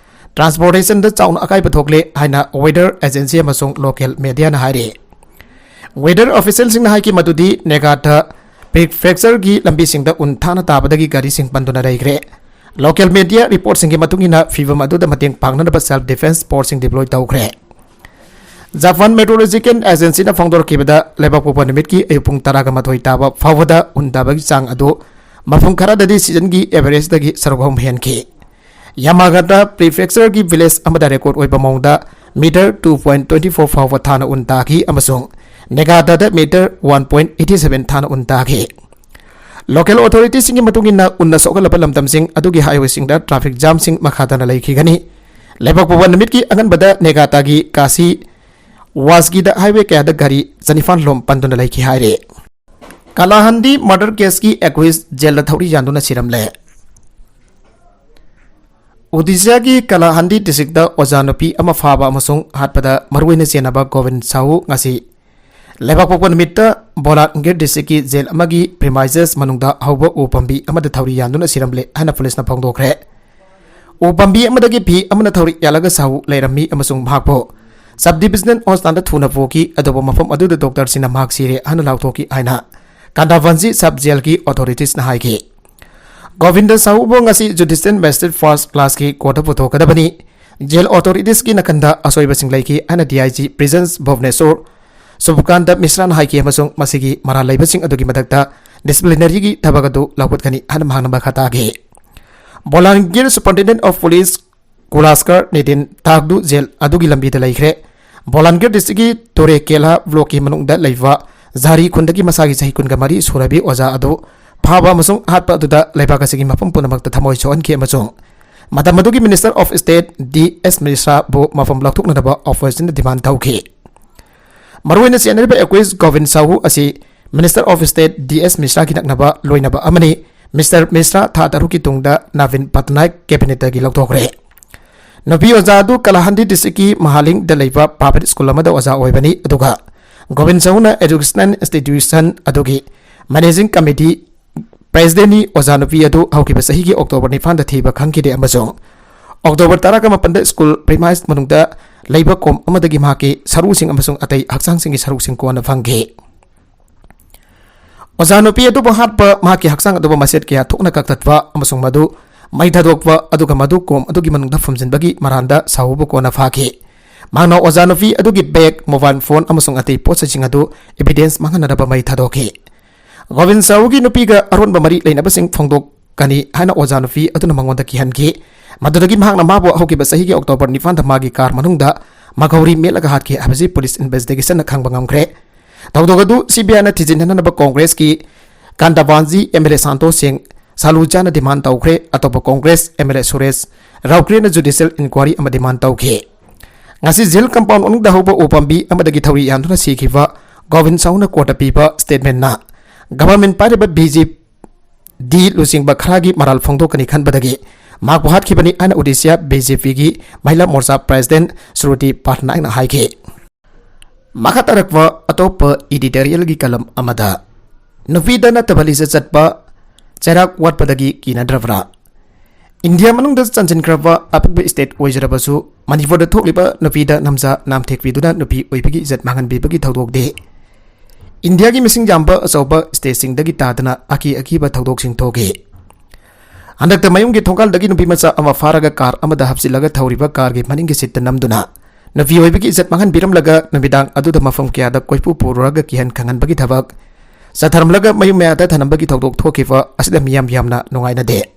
ꯇ꯭ꯔꯥꯟꯁꯄꯣꯔꯇꯦꯁꯟꯗ ꯆꯥꯎꯅ ꯑꯀꯥꯏꯕ ꯊꯣꯛꯂꯦ ꯍꯥꯏꯅ ꯋꯦꯗꯔ ꯑꯦꯖꯦꯟꯁꯤ ꯑꯃꯁꯨꯡ ꯂꯣꯀꯦꯜ ꯃꯦꯗꯤꯌꯥꯅ ꯍꯥꯏꯔꯤ꯫ ꯋꯦꯗꯔ ꯑꯣꯐꯤꯁꯤꯌꯦꯜꯁꯤꯡꯅ ꯍꯥꯏꯈꯤ ꯃꯗꯨꯗꯤ ꯅꯦꯒꯥꯇꯥ ꯄ꯭ꯔꯤꯐꯦꯛꯆꯔꯒꯤ ꯂꯝꯕꯤꯁꯤꯡꯗ ꯎꯟ ꯊꯥꯅ ꯇꯥꯕꯗꯒꯤ ꯒꯥꯔꯤꯁꯤꯡ ꯄꯟꯗꯨꯅ ꯂꯩꯈ꯭ꯔꯦ꯫ ꯂꯣꯀꯦꯜ ꯃꯦꯗꯤꯌꯥ ꯔꯤꯄꯣꯔꯠꯁꯤꯡꯒꯤ ꯃꯇꯨꯡ ꯏꯟꯅ ꯐꯤꯚꯝ ꯑꯗꯨꯗ ꯃꯇꯦꯡ ꯄꯥꯡꯅꯅꯕ ꯁꯦꯜꯐ ꯗꯤꯐꯦꯟꯁ ꯐꯣꯔꯁꯁꯤꯡ ꯗꯤꯄ꯭ꯂꯣꯏ ꯇꯧꯈ꯭ꯔꯦ꯫ ꯖꯄꯥꯟ ꯃꯦꯇ꯭ꯔꯣꯂꯣꯖꯤꯀꯦꯜ ꯑꯦꯖꯦꯟꯁꯤꯅ ꯐꯣꯡꯗꯣꯔꯛꯈꯤꯕꯗ ꯂꯩꯕꯥꯛꯄꯣꯛꯄ ꯅꯨꯃꯤꯠꯀꯤ ꯑꯌꯨꯛ ꯄꯨꯡ ꯇꯔꯥꯒ ꯃꯥꯊꯣꯏ ꯇꯥꯕ ꯐꯥꯎꯕꯗ ꯎꯟ ꯇꯥꯕꯒꯤ ꯆꯥꯡ ꯑꯗꯨ ꯃꯐꯝ ꯈꯔꯗꯗꯤ ꯁꯤꯖꯟꯒꯤ ꯑꯦꯚꯔꯦꯖꯇꯒꯤ ꯁꯔꯨꯛ ꯑꯍꯨꯝ ꯍꯦꯟꯈꯤ꯫ ꯌꯥꯃꯥꯒꯥꯇꯥ ꯄ꯭ꯔꯤꯐꯦꯛꯆꯔꯒꯤ ꯚꯤꯂꯦꯖ ꯑꯃꯗ ꯔꯦꯀꯣꯔꯗ ꯑꯣꯏꯕ ꯃꯑꯣꯡꯗ metre two point twenty four ꯐꯥꯎꯕ ꯊꯥꯅ ꯎꯟ ꯇꯥꯈꯤ ꯑꯃꯁꯨꯡ ꯅꯦꯒꯥꯇꯥꯗ metre one point eighty seven ꯊꯥꯅ ꯎꯟ ꯇꯥꯈꯤ꯫ ꯂꯣꯀꯦꯜ ꯑꯣꯊꯣꯔꯤꯇꯤꯁꯤꯡꯒꯤ ꯃꯇꯨꯡ ꯏꯟꯅ ꯎꯟꯅ ꯁꯣꯛꯍꯜꯂꯕ ꯂꯝꯗꯝꯁꯤꯡ ꯑꯗꯨꯒꯤ ꯍꯥꯏꯋꯦꯁꯤꯡꯗ ꯇ꯭ꯔꯥꯐꯤꯛ ꯖꯥꯝꯁꯤꯡ ꯃꯈꯥ ꯇꯥꯅ ꯂꯩꯈꯤꯒꯅꯤ꯫ ꯂꯩꯕꯥꯛꯄꯣꯛꯄ ꯅꯨꯃꯤꯠꯀꯤ ꯑꯉꯟꯕꯗ ꯅꯦꯒꯥꯇꯥꯒꯤ ꯀꯥꯁꯤ ꯋꯥꯁꯒꯤꯗ ꯍꯥꯏꯋꯦ ꯀꯌꯥꯗ ꯒꯥꯔꯤ ꯆꯅꯤꯄꯥꯟ ꯂꯣꯝ ꯄꯟꯗꯨꯅ ꯂꯩꯈꯤ ꯍꯥꯏꯔꯦ꯫ ꯀꯥꯂꯥꯍꯟꯗꯤ ꯃꯔꯗꯔ ꯀꯦꯁꯀꯤ ꯑꯦꯀ꯭ꯌꯨꯖ ꯖꯦꯜꯗ ꯊꯧꯔꯤ ꯌꯥꯟꯗꯨꯅ ꯁꯤꯔꯝꯂꯦ꯫ ꯑꯣꯗꯤꯁꯥꯒꯤ ꯀꯥꯂꯥꯍꯟꯗꯤ ꯗꯤꯁꯇ꯭ꯔꯤꯛꯇ ꯑꯣꯖꯥ ꯅꯨꯄꯤ ꯑꯃ ꯐꯥꯕ ꯑꯃꯁꯨꯡ ꯍꯥꯠꯄꯗ ꯃꯔꯨꯑꯣꯏꯅ ꯆꯦꯟꯅꯕ ꯒꯣꯕꯤꯟ ꯁꯥꯍꯨ ꯉꯁꯤ ꯂꯩꯕꯥꯛꯄꯣꯛꯄ ꯅꯨꯃꯤꯠꯇ ꯕꯣꯂꯥꯠꯒꯤꯔ ꯗꯤꯁꯇ꯭ꯔꯤꯛꯀꯤ ꯖꯦꯜ ꯑꯃꯒꯤ ꯄ꯭ꯔꯤꯃꯥꯏꯖꯦꯁ ꯃꯅꯨꯡꯗ ꯍꯧꯕ ꯎ ꯄꯥꯝꯕꯤ ꯑꯃꯗ ꯊꯧꯔꯤ ꯌꯥꯟꯗꯨꯅ ꯁꯤꯔꯝꯂꯦ ꯍꯥꯏꯅ ꯄꯨꯂꯤꯁꯅ ꯐꯣꯡꯗꯣꯛꯈ꯭ꯔꯦ꯫ ꯎ ꯄꯥꯝꯕꯤ ꯑꯃꯗꯒꯤ ꯐꯤ ꯑꯃꯅ ꯊꯧꯔꯤ ꯌꯥꯜꯂꯒ ꯁꯥꯍꯨ ꯂꯩꯔꯝꯃꯤ ꯑꯃꯁꯨꯡ ꯃꯍꯥꯛꯄꯨ ꯁꯕ ꯗꯤꯕꯤꯖꯅꯦꯜ ꯍꯣꯁꯄꯤꯇꯥꯜꯗ ꯊꯨꯅ ꯄꯨꯈꯤ, ꯑꯗꯨꯕꯨ ꯃꯐꯝ ꯑꯗꯨꯗ ꯗꯣꯛꯇꯔꯁꯤꯡꯅ ꯃꯍꯥꯛ ꯁꯤꯔꯦ ꯍꯥꯏꯅ ꯂꯥꯎꯊꯣꯛꯈꯤ ꯍꯥꯏꯅ ꯀꯥꯟꯗꯥꯚꯟꯖꯤ ꯁꯕ ꯖꯦꯜꯒꯤ ꯑꯣꯊꯣꯔꯤꯇꯤꯁꯅ ꯍꯥꯏꯈꯤ꯫ ꯒꯣꯕꯤꯟꯗ ꯁꯥꯍꯨꯕꯨ ꯉꯁꯤ ꯖꯨꯗꯤꯁꯤꯌꯦꯜ ꯃꯦꯖꯤꯁꯇ꯭ꯔꯦꯠ ꯐꯥꯔꯁ ꯀ꯭ꯂꯥꯁꯀꯤ ꯀꯣꯔꯠꯇ ꯄꯨꯊꯣꯛꯀꯗꯕꯅꯤ꯫ ꯖꯦꯜ ꯑꯣꯊꯣꯔꯤꯇꯤꯁꯀꯤ ꯅꯥꯀꯟꯗ ꯑꯁꯣꯏꯕꯁꯤꯡ ꯂꯩꯈꯤ ꯍꯥꯏꯅ ꯗꯤ ꯑꯥꯏ ꯖꯤ ꯄ꯭ꯔꯤꯖꯟꯁ ꯚꯨꯕꯅꯦꯁꯣꯔ ꯁꯨꯕꯀꯥꯟꯇ ꯃꯤꯁ꯭ꯔꯥꯅ ꯍꯥꯏꯈꯤ ꯑꯃꯁꯨꯡ ꯃꯁꯤꯒꯤ ꯃꯔꯥꯜ ꯂꯩꯕꯁꯤꯡ ꯑꯗꯨꯒꯤ ꯃꯊꯛꯇ disciplinary ꯒꯤ ꯊꯕꯛ ꯑꯗꯨ ꯂꯧꯈꯠꯀꯅꯤ ꯍꯥꯏꯅ ꯃꯍꯥꯛꯅ ꯃꯈꯥ ꯇꯥꯈꯤ꯫ ꯕꯣꯂꯥꯟꯒꯤꯔ Superintendent of Police ꯀꯨꯂꯥꯁꯀꯔ Nitin ꯇꯥꯒꯗꯨ gel ꯑꯗꯨꯒꯤ ꯂꯝꯕꯤꯗ ꯂꯩꯈ꯭ꯔꯦ꯫ ꯕꯣꯂꯥꯟꯒꯤꯔ district ꯀꯤ ꯇꯣꯔꯦꯀꯦꯂꯥ block ꯀꯤ ꯃꯅꯨꯡꯗ ꯂꯩꯕ ꯖꯥꯔꯤ ꯈꯨꯟꯗꯒꯤ ꯃꯁꯥꯒꯤ ꯆꯍꯤ ꯀꯨꯟꯒ ꯃꯔꯤ ꯁꯨꯔꯕꯤ ꯑꯣꯖꯥ ꯑꯗꯨ ꯐꯥꯕ ꯑꯃꯁꯨꯡ ꯍꯥꯠꯄ ꯑꯗꯨꯗ ꯂꯩꯕꯥꯛ ꯑꯁꯤꯒꯤ ꯃꯐꯝ ꯄꯨꯝꯅꯃꯛꯇ ꯊꯃꯣꯏ ꯁꯣꯛꯍꯟꯈꯤ ꯑꯃꯁꯨꯡ ꯃꯇꯝ ꯑꯗꯨꯒꯤ Minister of State D S ꯃꯤꯁ꯭ꯔꯥꯕꯨ ꯃꯐꯝ ꯂꯧꯊꯣꯛꯅꯅꯕ opposition ꯅ demand ꯇꯧꯈꯤ꯫ ꯃꯔꯨꯑꯣꯏꯅ ꯆꯦꯟꯅꯔꯤꯕ accused ꯒꯣꯕꯤꯟ ꯁꯥꯍꯨ ꯑꯁꯤ Minister of State D S ꯃꯤꯁ꯭ꯔꯥꯒꯤ ꯅꯛꯅꯕ ꯂꯣꯏꯅꯕ ꯑꯃꯅꯤ꯫ Mister ꯃꯤꯁ꯭ꯔꯥ ꯊꯥ ꯇꯔꯨꯛꯀꯤ ꯇꯨꯡꯗ ꯅꯕꯤꯟ ꯄꯇꯅꯥꯏꯛ cabinet ꯇꯒꯤ ꯂꯧꯊꯣꯛꯈ꯭ꯔꯦ꯫ ꯅꯨꯄꯤ ꯑꯣꯖꯥ ꯑꯗꯨ ꯀꯂꯥꯍꯟꯗꯤ district ꯀꯤ ꯃꯍꯥꯂꯤꯡꯗ ꯂꯩꯕ private school ꯑꯃꯗ ꯑꯣꯖꯥ ꯑꯣꯏꯕꯅꯤ, ꯑꯗꯨꯒ ꯒꯣꯕꯤꯟ ꯁꯥꯍꯨꯅ educational institution ꯑꯗꯨꯒꯤ managing committee president ꯅꯤ꯫ ꯑꯣꯖꯥ ꯅꯨꯄꯤ ꯑꯗꯨ ꯍꯧꯈꯤꯕ ꯆꯍꯤꯒꯤ October ꯅꯤꯄꯥꯟꯗ ꯊꯤꯕ ꯈꯪꯈꯤꯗꯦ ꯑꯃꯁꯨꯡ October ꯇꯔꯥꯒ ꯃꯥꯄꯟꯗ school premise ꯃꯅꯨꯡꯗ ꯂꯩꯕ ꯀꯣꯝ ꯑꯃꯗꯒꯤ ꯃꯍꯥꯛꯀꯤ ꯁꯔꯨꯁꯤꯡ ꯑꯃꯁꯨꯡ ꯑꯇꯩ ꯍꯛꯆꯥꯡꯁꯤꯡꯒꯤ ꯁꯔꯨꯁꯤꯡ ꯀꯣꯟꯅ ꯐꯪꯈꯤ꯫ ꯑꯣꯖꯥ ꯅꯨꯄꯤ ꯑꯗꯨꯕꯨ ꯍꯥꯠꯄ, ꯃꯍꯥꯛꯀꯤ ꯍꯛꯆꯥꯡ ꯑꯗꯨꯕꯨ ꯃꯆꯦꯠ ꯀꯌꯥ ꯊꯣꯛꯅ ꯀꯛꯊꯠꯄ ꯑꯃꯁꯨꯡ ꯃꯗꯨ ꯃꯩ ꯊꯥꯗꯣꯛꯄ, ꯑꯗꯨꯒ ꯃꯗꯨ ꯀꯣꯝ ꯑꯗꯨꯒꯤ ꯃꯅꯨꯡꯗ ꯐꯨꯝꯖꯤꯟꯕꯒꯤ ꯃꯔꯥꯟꯗ ꯁꯥꯍꯨꯕꯨ ꯀꯣꯟꯅ ꯐꯥꯈꯤ꯫ ꯃꯍꯥꯛꯅ ꯑꯣꯖꯥ ꯅꯨꯄꯤ ꯑꯗꯨꯒꯤ bag, mobile phone ꯑꯃꯁꯨꯡ ꯑꯇꯩ ꯄꯣꯠꯆꯩꯁꯤꯡ ꯑꯗꯨ evidence ꯃꯥꯡꯍꯟꯅꯅꯕ ꯃꯩ ꯊꯥꯗꯣꯛꯈꯤ꯫ ꯒꯣꯕꯤꯟ ꯁꯥꯍꯨꯒꯤ ꯅꯨꯄꯤꯒ ꯑꯔꯣꯟꯕ ꯃꯔꯤ ꯂꯩꯅꯕꯁꯤꯡ ꯐꯣꯡꯗꯣꯛꯀꯅꯤ ꯍꯥꯏꯅ ꯑꯣꯖꯥ ꯅꯨꯄꯤ ꯑꯗꯨꯅ ꯃꯉꯣꯟꯗ ꯀꯤꯍꯟꯈꯤ꯫ ꯃꯗꯨꯗꯒꯤ ꯃꯍꯥꯛꯅ ꯃꯥꯕꯨ ꯍꯧꯈꯤꯕ ꯆꯍꯤꯒꯤ October ꯅꯤꯄꯥꯟꯗ ꯃꯥꯒꯤ car ꯃꯅꯨꯡꯗ ꯃꯒꯧꯔꯤ ꯃꯦꯠꯂꯒ ꯍꯥꯠꯈꯤ ꯍꯥꯏꯕꯁꯤ police investigation ꯅ ꯈꯪꯕ ꯉꯝꯈ꯭ꯔꯦ꯫ ꯊꯧꯗꯣꯛ ꯑꯗꯨ C B I ꯅ ꯊꯤꯖꯤꯟꯅꯅꯕ Congress ꯀꯤ ꯀꯥꯟꯗꯥꯕꯥꯟꯖꯤ M L A ꯁꯥꯟꯇꯣꯁ ꯁꯤꯡ ꯁꯥꯂꯨꯖꯥꯅ demand ꯇꯧꯈ꯭ꯔꯦ꯫ ꯑꯇꯣꯞꯄ Congress M L A Suresh ꯔꯧꯀ꯭ꯔꯦꯅ judicial inquiry ꯑꯃ demand ꯇꯧꯈꯤ꯫ ꯉꯁꯤ jail compound ꯃꯅꯨꯡꯗ ꯍꯧꯕ ꯎ ꯄꯥꯝꯕꯤ ꯑꯃꯗꯒꯤ ꯊꯧꯔꯤ ꯌꯥꯟꯗꯨꯅ ꯁꯤꯈꯤꯕ ꯒꯣꯕꯤꯟ ꯁꯥꯍꯨꯅ court ꯇ ꯄꯤꯕ statement ꯅ government ꯄꯥꯏꯔꯤꯕ B J P ꯗꯤ ꯂꯨꯆꯤꯡꯕ ꯈꯔꯒꯤ ꯃꯔꯥꯜ ꯐꯣꯡꯗꯣꯛꯀꯅꯤ ꯈꯟꯕꯗꯒꯤ ꯃꯍꯥꯛꯄꯨ ꯍꯥꯠꯈꯤꯕꯅꯤ ꯍꯥꯏꯅ Odisha B J P ꯒꯤ ꯃꯍꯤꯂꯥ ꯃꯣꯔꯆꯥ president ꯁ꯭ꯔꯨꯇꯤ ꯄꯥꯠꯅꯥꯏꯛꯅ ꯍꯥꯏꯈꯤ꯫ ꯃꯈꯥ ꯇꯥꯔꯛꯄ ꯑꯇꯣꯞꯄ editorial ꯒꯤ column ꯑꯃꯗ, ꯅꯨꯄꯤꯗ ꯅꯠꯇꯕ ꯂꯤꯆꯠ ꯆꯠꯄ, ꯆꯩꯔꯥꯛ ꯋꯥꯠꯄꯗꯒꯤ ꯀꯤꯅꯗ꯭ꯔꯕ꯭ꯔꯥ? ꯏꯟꯗꯤꯌꯥ ꯃꯅꯨꯡꯗ ꯆꯟꯁꯤꯟꯈ꯭ꯔꯕ ꯑꯄꯤꯛꯄ state ꯑꯣꯏꯖꯔꯕꯁꯨ, ꯃꯅꯤꯄꯨꯔꯗ ꯊꯣꯛꯂꯤꯕ ꯅꯨꯄꯤꯗ ꯅꯝꯖꯥ ꯅꯥꯝꯊꯦꯛꯄꯤꯗꯨꯅ ꯅꯨꯄꯤ ꯑꯣꯏꯕꯒꯤ ꯏꯖꯠ ꯃꯥꯡꯍꯟꯕꯤꯕꯒꯤ ꯊꯧꯗꯣꯛꯇꯤ ꯏꯟꯗꯤꯌꯥꯒꯤ ꯃꯤꯁꯤꯡ ꯌꯥꯝꯕ ꯑꯆꯧꯕ state ꯁꯤꯡꯗꯒꯤ ꯇꯥꯗꯅ ꯑꯀꯤ ꯑꯀꯤꯕ ꯊꯧꯗꯣꯛꯁꯤꯡ ꯊꯣꯛꯈꯤ꯫ ꯍꯟꯗꯛꯇ ꯃꯌꯨꯝꯒꯤ ꯊꯣꯡꯒꯥꯜꯗꯒꯤ ꯅꯨꯄꯤ ꯃꯆꯥ ꯑꯃ ꯐꯥꯔꯒ car ꯑꯃꯗ ꯍꯥꯞꯆꯤꯜꯂꯒ ꯊꯧꯔꯤꯕ car ꯒꯤ ꯃꯅꯤꯡꯒꯤ seat ꯇ ꯅꯝꯗꯨꯅ ꯅꯨꯄꯤ ꯑꯣꯏꯕꯒꯤ ꯏꯖꯠ ꯃꯥꯡꯍꯟꯕꯤꯔꯝꯂꯒ ꯅꯨꯃꯤꯗꯥꯡ ꯑꯗꯨꯗ ꯃꯐꯝ ꯀꯌꯥꯗ ꯀꯣꯏꯄꯨ ꯄꯨꯔꯨꯔꯒ ꯀꯤꯍꯟ ꯈꯪꯍꯟꯕꯒꯤ ꯊꯕꯛ, ꯆꯠꯊꯔꯝꯂꯒ ꯃꯌꯨꯝ ꯃꯌꯥꯗ ꯊꯅꯝꯕꯒꯤ ꯊꯧꯗꯣꯛ ꯊꯣꯛꯈꯤꯕ ꯑꯁꯤꯗ ꯃꯤꯌꯥꯝ ꯌꯥꯝꯅ ꯅꯨꯡꯉꯥꯏꯅꯗꯦ꯫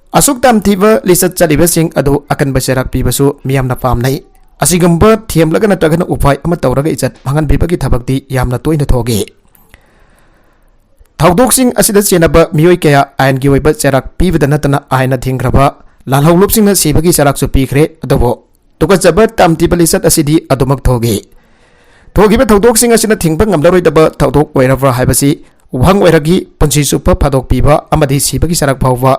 ꯑꯁꯨꯛ ꯇꯝꯊꯤꯕ ꯂꯤꯆꯠ ꯆꯠꯂꯤꯕꯁꯤꯡ ꯑꯗꯨ ꯑꯀꯟꯕ ꯆꯩꯔꯥꯛ ꯄꯤꯕꯁꯨ ꯃꯤꯌꯥꯝꯅ ꯄꯥꯝꯅꯩ꯫ ꯑꯁꯤꯒꯨꯝꯕ ꯊꯦꯝꯂꯒ ꯅꯠꯇ꯭ꯔꯒꯅ ꯎꯄꯥꯏ ꯑꯃ ꯇꯧꯔꯒ ꯏꯖꯠ ꯃꯥꯡꯍꯟꯕꯤꯕꯒꯤ ꯊꯕꯛꯇꯤ ꯌꯥꯝꯅ ꯇꯣꯏꯅ ꯊꯣꯛꯏ꯫ ꯊꯧꯗꯣꯛꯁꯤꯡ ꯑꯁꯤꯗ ꯆꯦꯟꯅꯕ ꯃꯤꯑꯣꯏ ꯀꯌꯥ ꯑꯥꯏꯟꯒꯤ ꯑꯣꯏꯕ ꯆꯩꯔꯥꯛ ꯄꯤꯕꯗ ꯅꯠꯇꯅ ꯑꯥꯏꯟꯅ ꯊꯤꯡꯈ꯭ꯔꯕ ꯂꯥꯜꯍꯧꯂꯨꯞꯁꯤꯡꯅ ꯁꯤꯕꯒꯤ ꯆꯩꯔꯥꯛꯁꯨ ꯄꯤꯈ꯭ꯔꯦ꯫ ꯑꯗꯨꯕꯨ ꯇꯨꯀꯠꯆꯕ ꯇꯝꯊꯤꯕ ꯂꯤꯆꯠ ꯑꯁꯤꯗꯤ ꯑꯗꯨꯃꯛ ꯊꯣꯛꯏ꯫ ꯊꯣꯛꯈꯤꯕ ꯊꯧꯗꯣꯛꯁꯤꯡ ꯑꯁꯤꯅ ꯊꯤꯡꯕ ꯉꯝꯂꯔꯣꯏꯗꯕ ꯊꯧꯗꯣꯛ ꯑꯣꯏꯔꯕ꯭ꯔꯥ ꯍꯥꯏꯕꯁꯤ ꯋꯥꯍꯪ ꯑꯣꯏꯔꯛꯏ꯫ ꯄꯨꯟꯁꯤ ꯆꯨꯞꯄ ꯐꯥꯗꯣꯛꯄꯤꯕ ꯑꯃꯗꯤ ꯁꯤꯕꯒꯤ ꯆꯩꯔꯥꯛ ꯐꯥꯎꯕ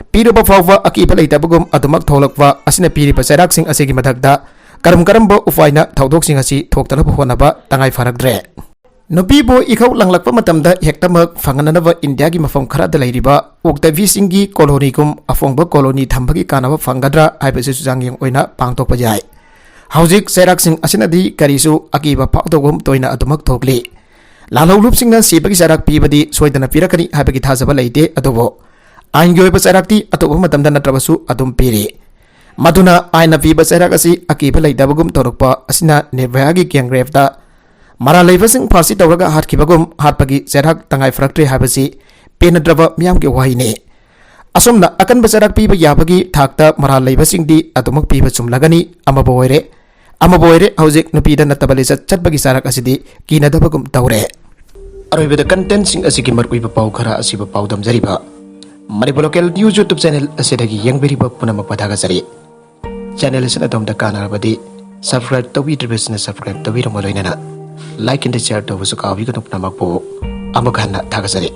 ꯄꯤꯔꯕ ꯐꯥꯎꯕ ꯑꯀꯤꯕ ꯂꯩꯇꯕꯒꯨꯝ ꯑꯗꯨꯃꯛ ꯊꯣꯛꯂꯛꯄ ꯑꯁꯤꯅ ꯄꯤꯔꯤꯕ ꯆꯩꯔꯥꯛꯁꯤꯡ ꯑꯁꯤꯒꯤ ꯃꯊꯛꯇ ꯀꯔꯝ ꯀꯔꯝꯕ ꯎꯄꯥꯏꯅ ꯊꯧꯗꯣꯛꯁꯤꯡ ꯑꯁꯤ ꯊꯣꯛꯇꯅꯕ ꯍꯣꯠꯅꯕ ꯇꯉꯥꯏ ꯐꯔꯛꯇ꯭ꯔꯦ꯫ ꯅꯨꯄꯤꯕꯨ ꯏꯈꯧ ꯂꯪꯂꯛꯄ ꯃꯇꯝꯗ ꯍꯦꯛꯇꯃꯛ ꯐꯪꯍꯟꯅꯅꯕ ꯏꯟꯗꯤꯌꯥꯒꯤ ꯃꯐꯝ ꯈꯔꯗ ꯂꯩꯔꯤꯕ ꯑꯣꯛꯇꯕꯤꯁꯤꯡꯒꯤ ꯀꯣꯂꯣꯅꯤꯒꯨꯝ ꯑꯐꯣꯡꯕ ꯀꯣꯂꯣꯅꯤ ꯊꯝꯕꯒꯤ ꯀꯥꯟꯅꯕ ꯐꯪꯒꯗ꯭ꯔꯥ ꯍꯥꯏꯕꯁꯤꯁꯨ ꯆꯥꯡꯌꯦꯡ ꯑꯣꯏꯅ ꯄꯥꯡꯊꯣꯛꯄ ꯌꯥꯏ꯫ ꯍꯧꯖꯤꯛ ꯆꯩꯔꯥꯛꯁꯤꯡ ꯑꯁꯤꯅꯗꯤ ꯀꯔꯤꯁꯨ ꯑꯀꯤꯕ ꯐꯥꯎꯗꯕꯒꯨꯝ ꯇꯣꯏꯅ ꯑꯗꯨꯃꯛ ꯊꯣꯛꯂꯤ꯫ ꯂꯥꯜꯍꯧꯂꯨꯞꯁꯤꯡꯅ ꯁꯤꯕꯒꯤ ꯆꯩꯔꯥꯛ ꯄꯤꯕꯗꯤ ꯁꯣꯏꯗꯅ ꯄꯤꯔꯛꯀꯅꯤ ꯍꯥꯏꯕꯒꯤ ꯊꯥꯖꯕ ꯂꯩꯇꯦ, ꯑꯗꯨꯕꯨ ꯑꯥꯏꯟꯒꯤ ꯑꯣꯏꯕ ꯆꯩꯔꯥꯛꯇꯤ ꯑꯇꯣꯞꯄ ꯃꯇꯝꯗ ꯅꯠꯇ꯭ꯔꯕꯁꯨ ꯑꯗꯨꯝ ꯄꯤꯔꯤ꯫ ꯃꯗꯨꯅ ꯑꯥꯏꯟꯅ ꯄꯤꯕ ꯆꯩꯔꯥꯛ ꯑꯁꯤ ꯑꯀꯤꯕ ꯂꯩꯇꯕꯒꯨꯝ ꯇꯧꯔꯛꯄ ꯑꯁꯤꯅ ꯅꯤꯔꯚꯌꯥꯒꯤ ꯒꯦꯡ ꯔꯦꯞꯇ ꯃꯔꯥꯜ ꯂꯩꯕꯁꯤꯡ ꯐꯥꯁꯤ ꯇꯧꯔꯒ ꯍꯥꯠꯈꯤꯕꯒꯨꯝ ꯍꯥꯠꯄꯒꯤ ꯆꯩꯔꯥꯛ ꯇꯉꯥꯏ ꯐꯔꯛꯇ꯭ꯔꯦ ꯍꯥꯏꯕꯁꯤ ꯄꯦꯟꯅꯗ꯭ꯔꯕ ꯃꯤꯌꯥꯝꯒꯤ ꯋꯥꯍꯩꯅꯤ꯫ ꯑꯁꯨꯝꯅ ꯑꯀꯟꯕ ꯆꯩꯔꯥꯛ ꯄꯤꯕ ꯌꯥꯕꯒꯤ ꯊꯥꯛꯇ ꯃꯔꯥꯜ ꯂꯩꯕꯁꯤꯡꯗꯤ ꯑꯗꯨꯃꯛ ꯄꯤꯕ ꯆꯨꯝꯂꯒꯅꯤ꯫ ꯑꯃꯕꯨ ꯑꯣꯏꯔꯦ, ꯑꯃꯕꯨ ꯑꯣꯏꯔꯦ, ꯍꯧꯖꯤꯛ ꯅꯨꯄꯤꯗ ꯅꯠꯇꯕ ꯂꯤꯆꯠ ꯆꯠꯄꯒꯤ ꯆꯩꯔꯥꯛ ꯑꯁꯤꯗꯤ ꯀꯤꯅꯗꯕꯒꯨꯝ ꯇꯧꯔꯦ꯫ ꯑꯔꯣꯏꯕꯗ ꯀꯟꯇꯦꯟꯁꯤꯡ ꯑꯁꯤꯒꯤ ꯃꯔꯨꯑꯣꯏꯕ ꯄꯥꯎ ꯈꯔ ꯑꯁꯤꯕꯨ ꯄꯥꯎꯗꯝꯖꯔꯤꯕ ꯃꯅꯤꯄꯨꯔ ꯂꯣꯀꯦꯜ ꯅ꯭ꯌꯨꯁ ꯌꯨꯇ꯭ꯌꯨꯕ ꯆꯦꯅꯦꯜ ꯑꯁꯤꯗꯒꯤ ꯌꯦꯡꯕꯤꯔꯤꯕ ꯄꯨꯝꯅꯃꯛꯄꯨ ꯊꯥꯒꯠꯆꯔꯤ꯫ ꯆꯦꯅꯦꯜ ꯑꯁꯤꯅ ꯑꯗꯣꯝꯗ ꯀꯥꯟꯅꯔꯕꯗꯤ subscribe ꯇꯧꯕꯤꯗ꯭ꯔꯤꯕꯁꯤꯅ subscribe ꯇꯧꯕꯤꯔꯝꯕ ꯂꯣꯏꯅꯅ like and share ꯇꯧꯕꯁꯨ ꯀꯥꯎꯕꯤꯒꯅꯨ꯫ ꯄꯨꯝꯅꯃꯛꯄꯨ ꯑꯃꯨꯛ ꯍꯟꯅ ꯊꯥꯒꯠꯆꯔꯤ꯫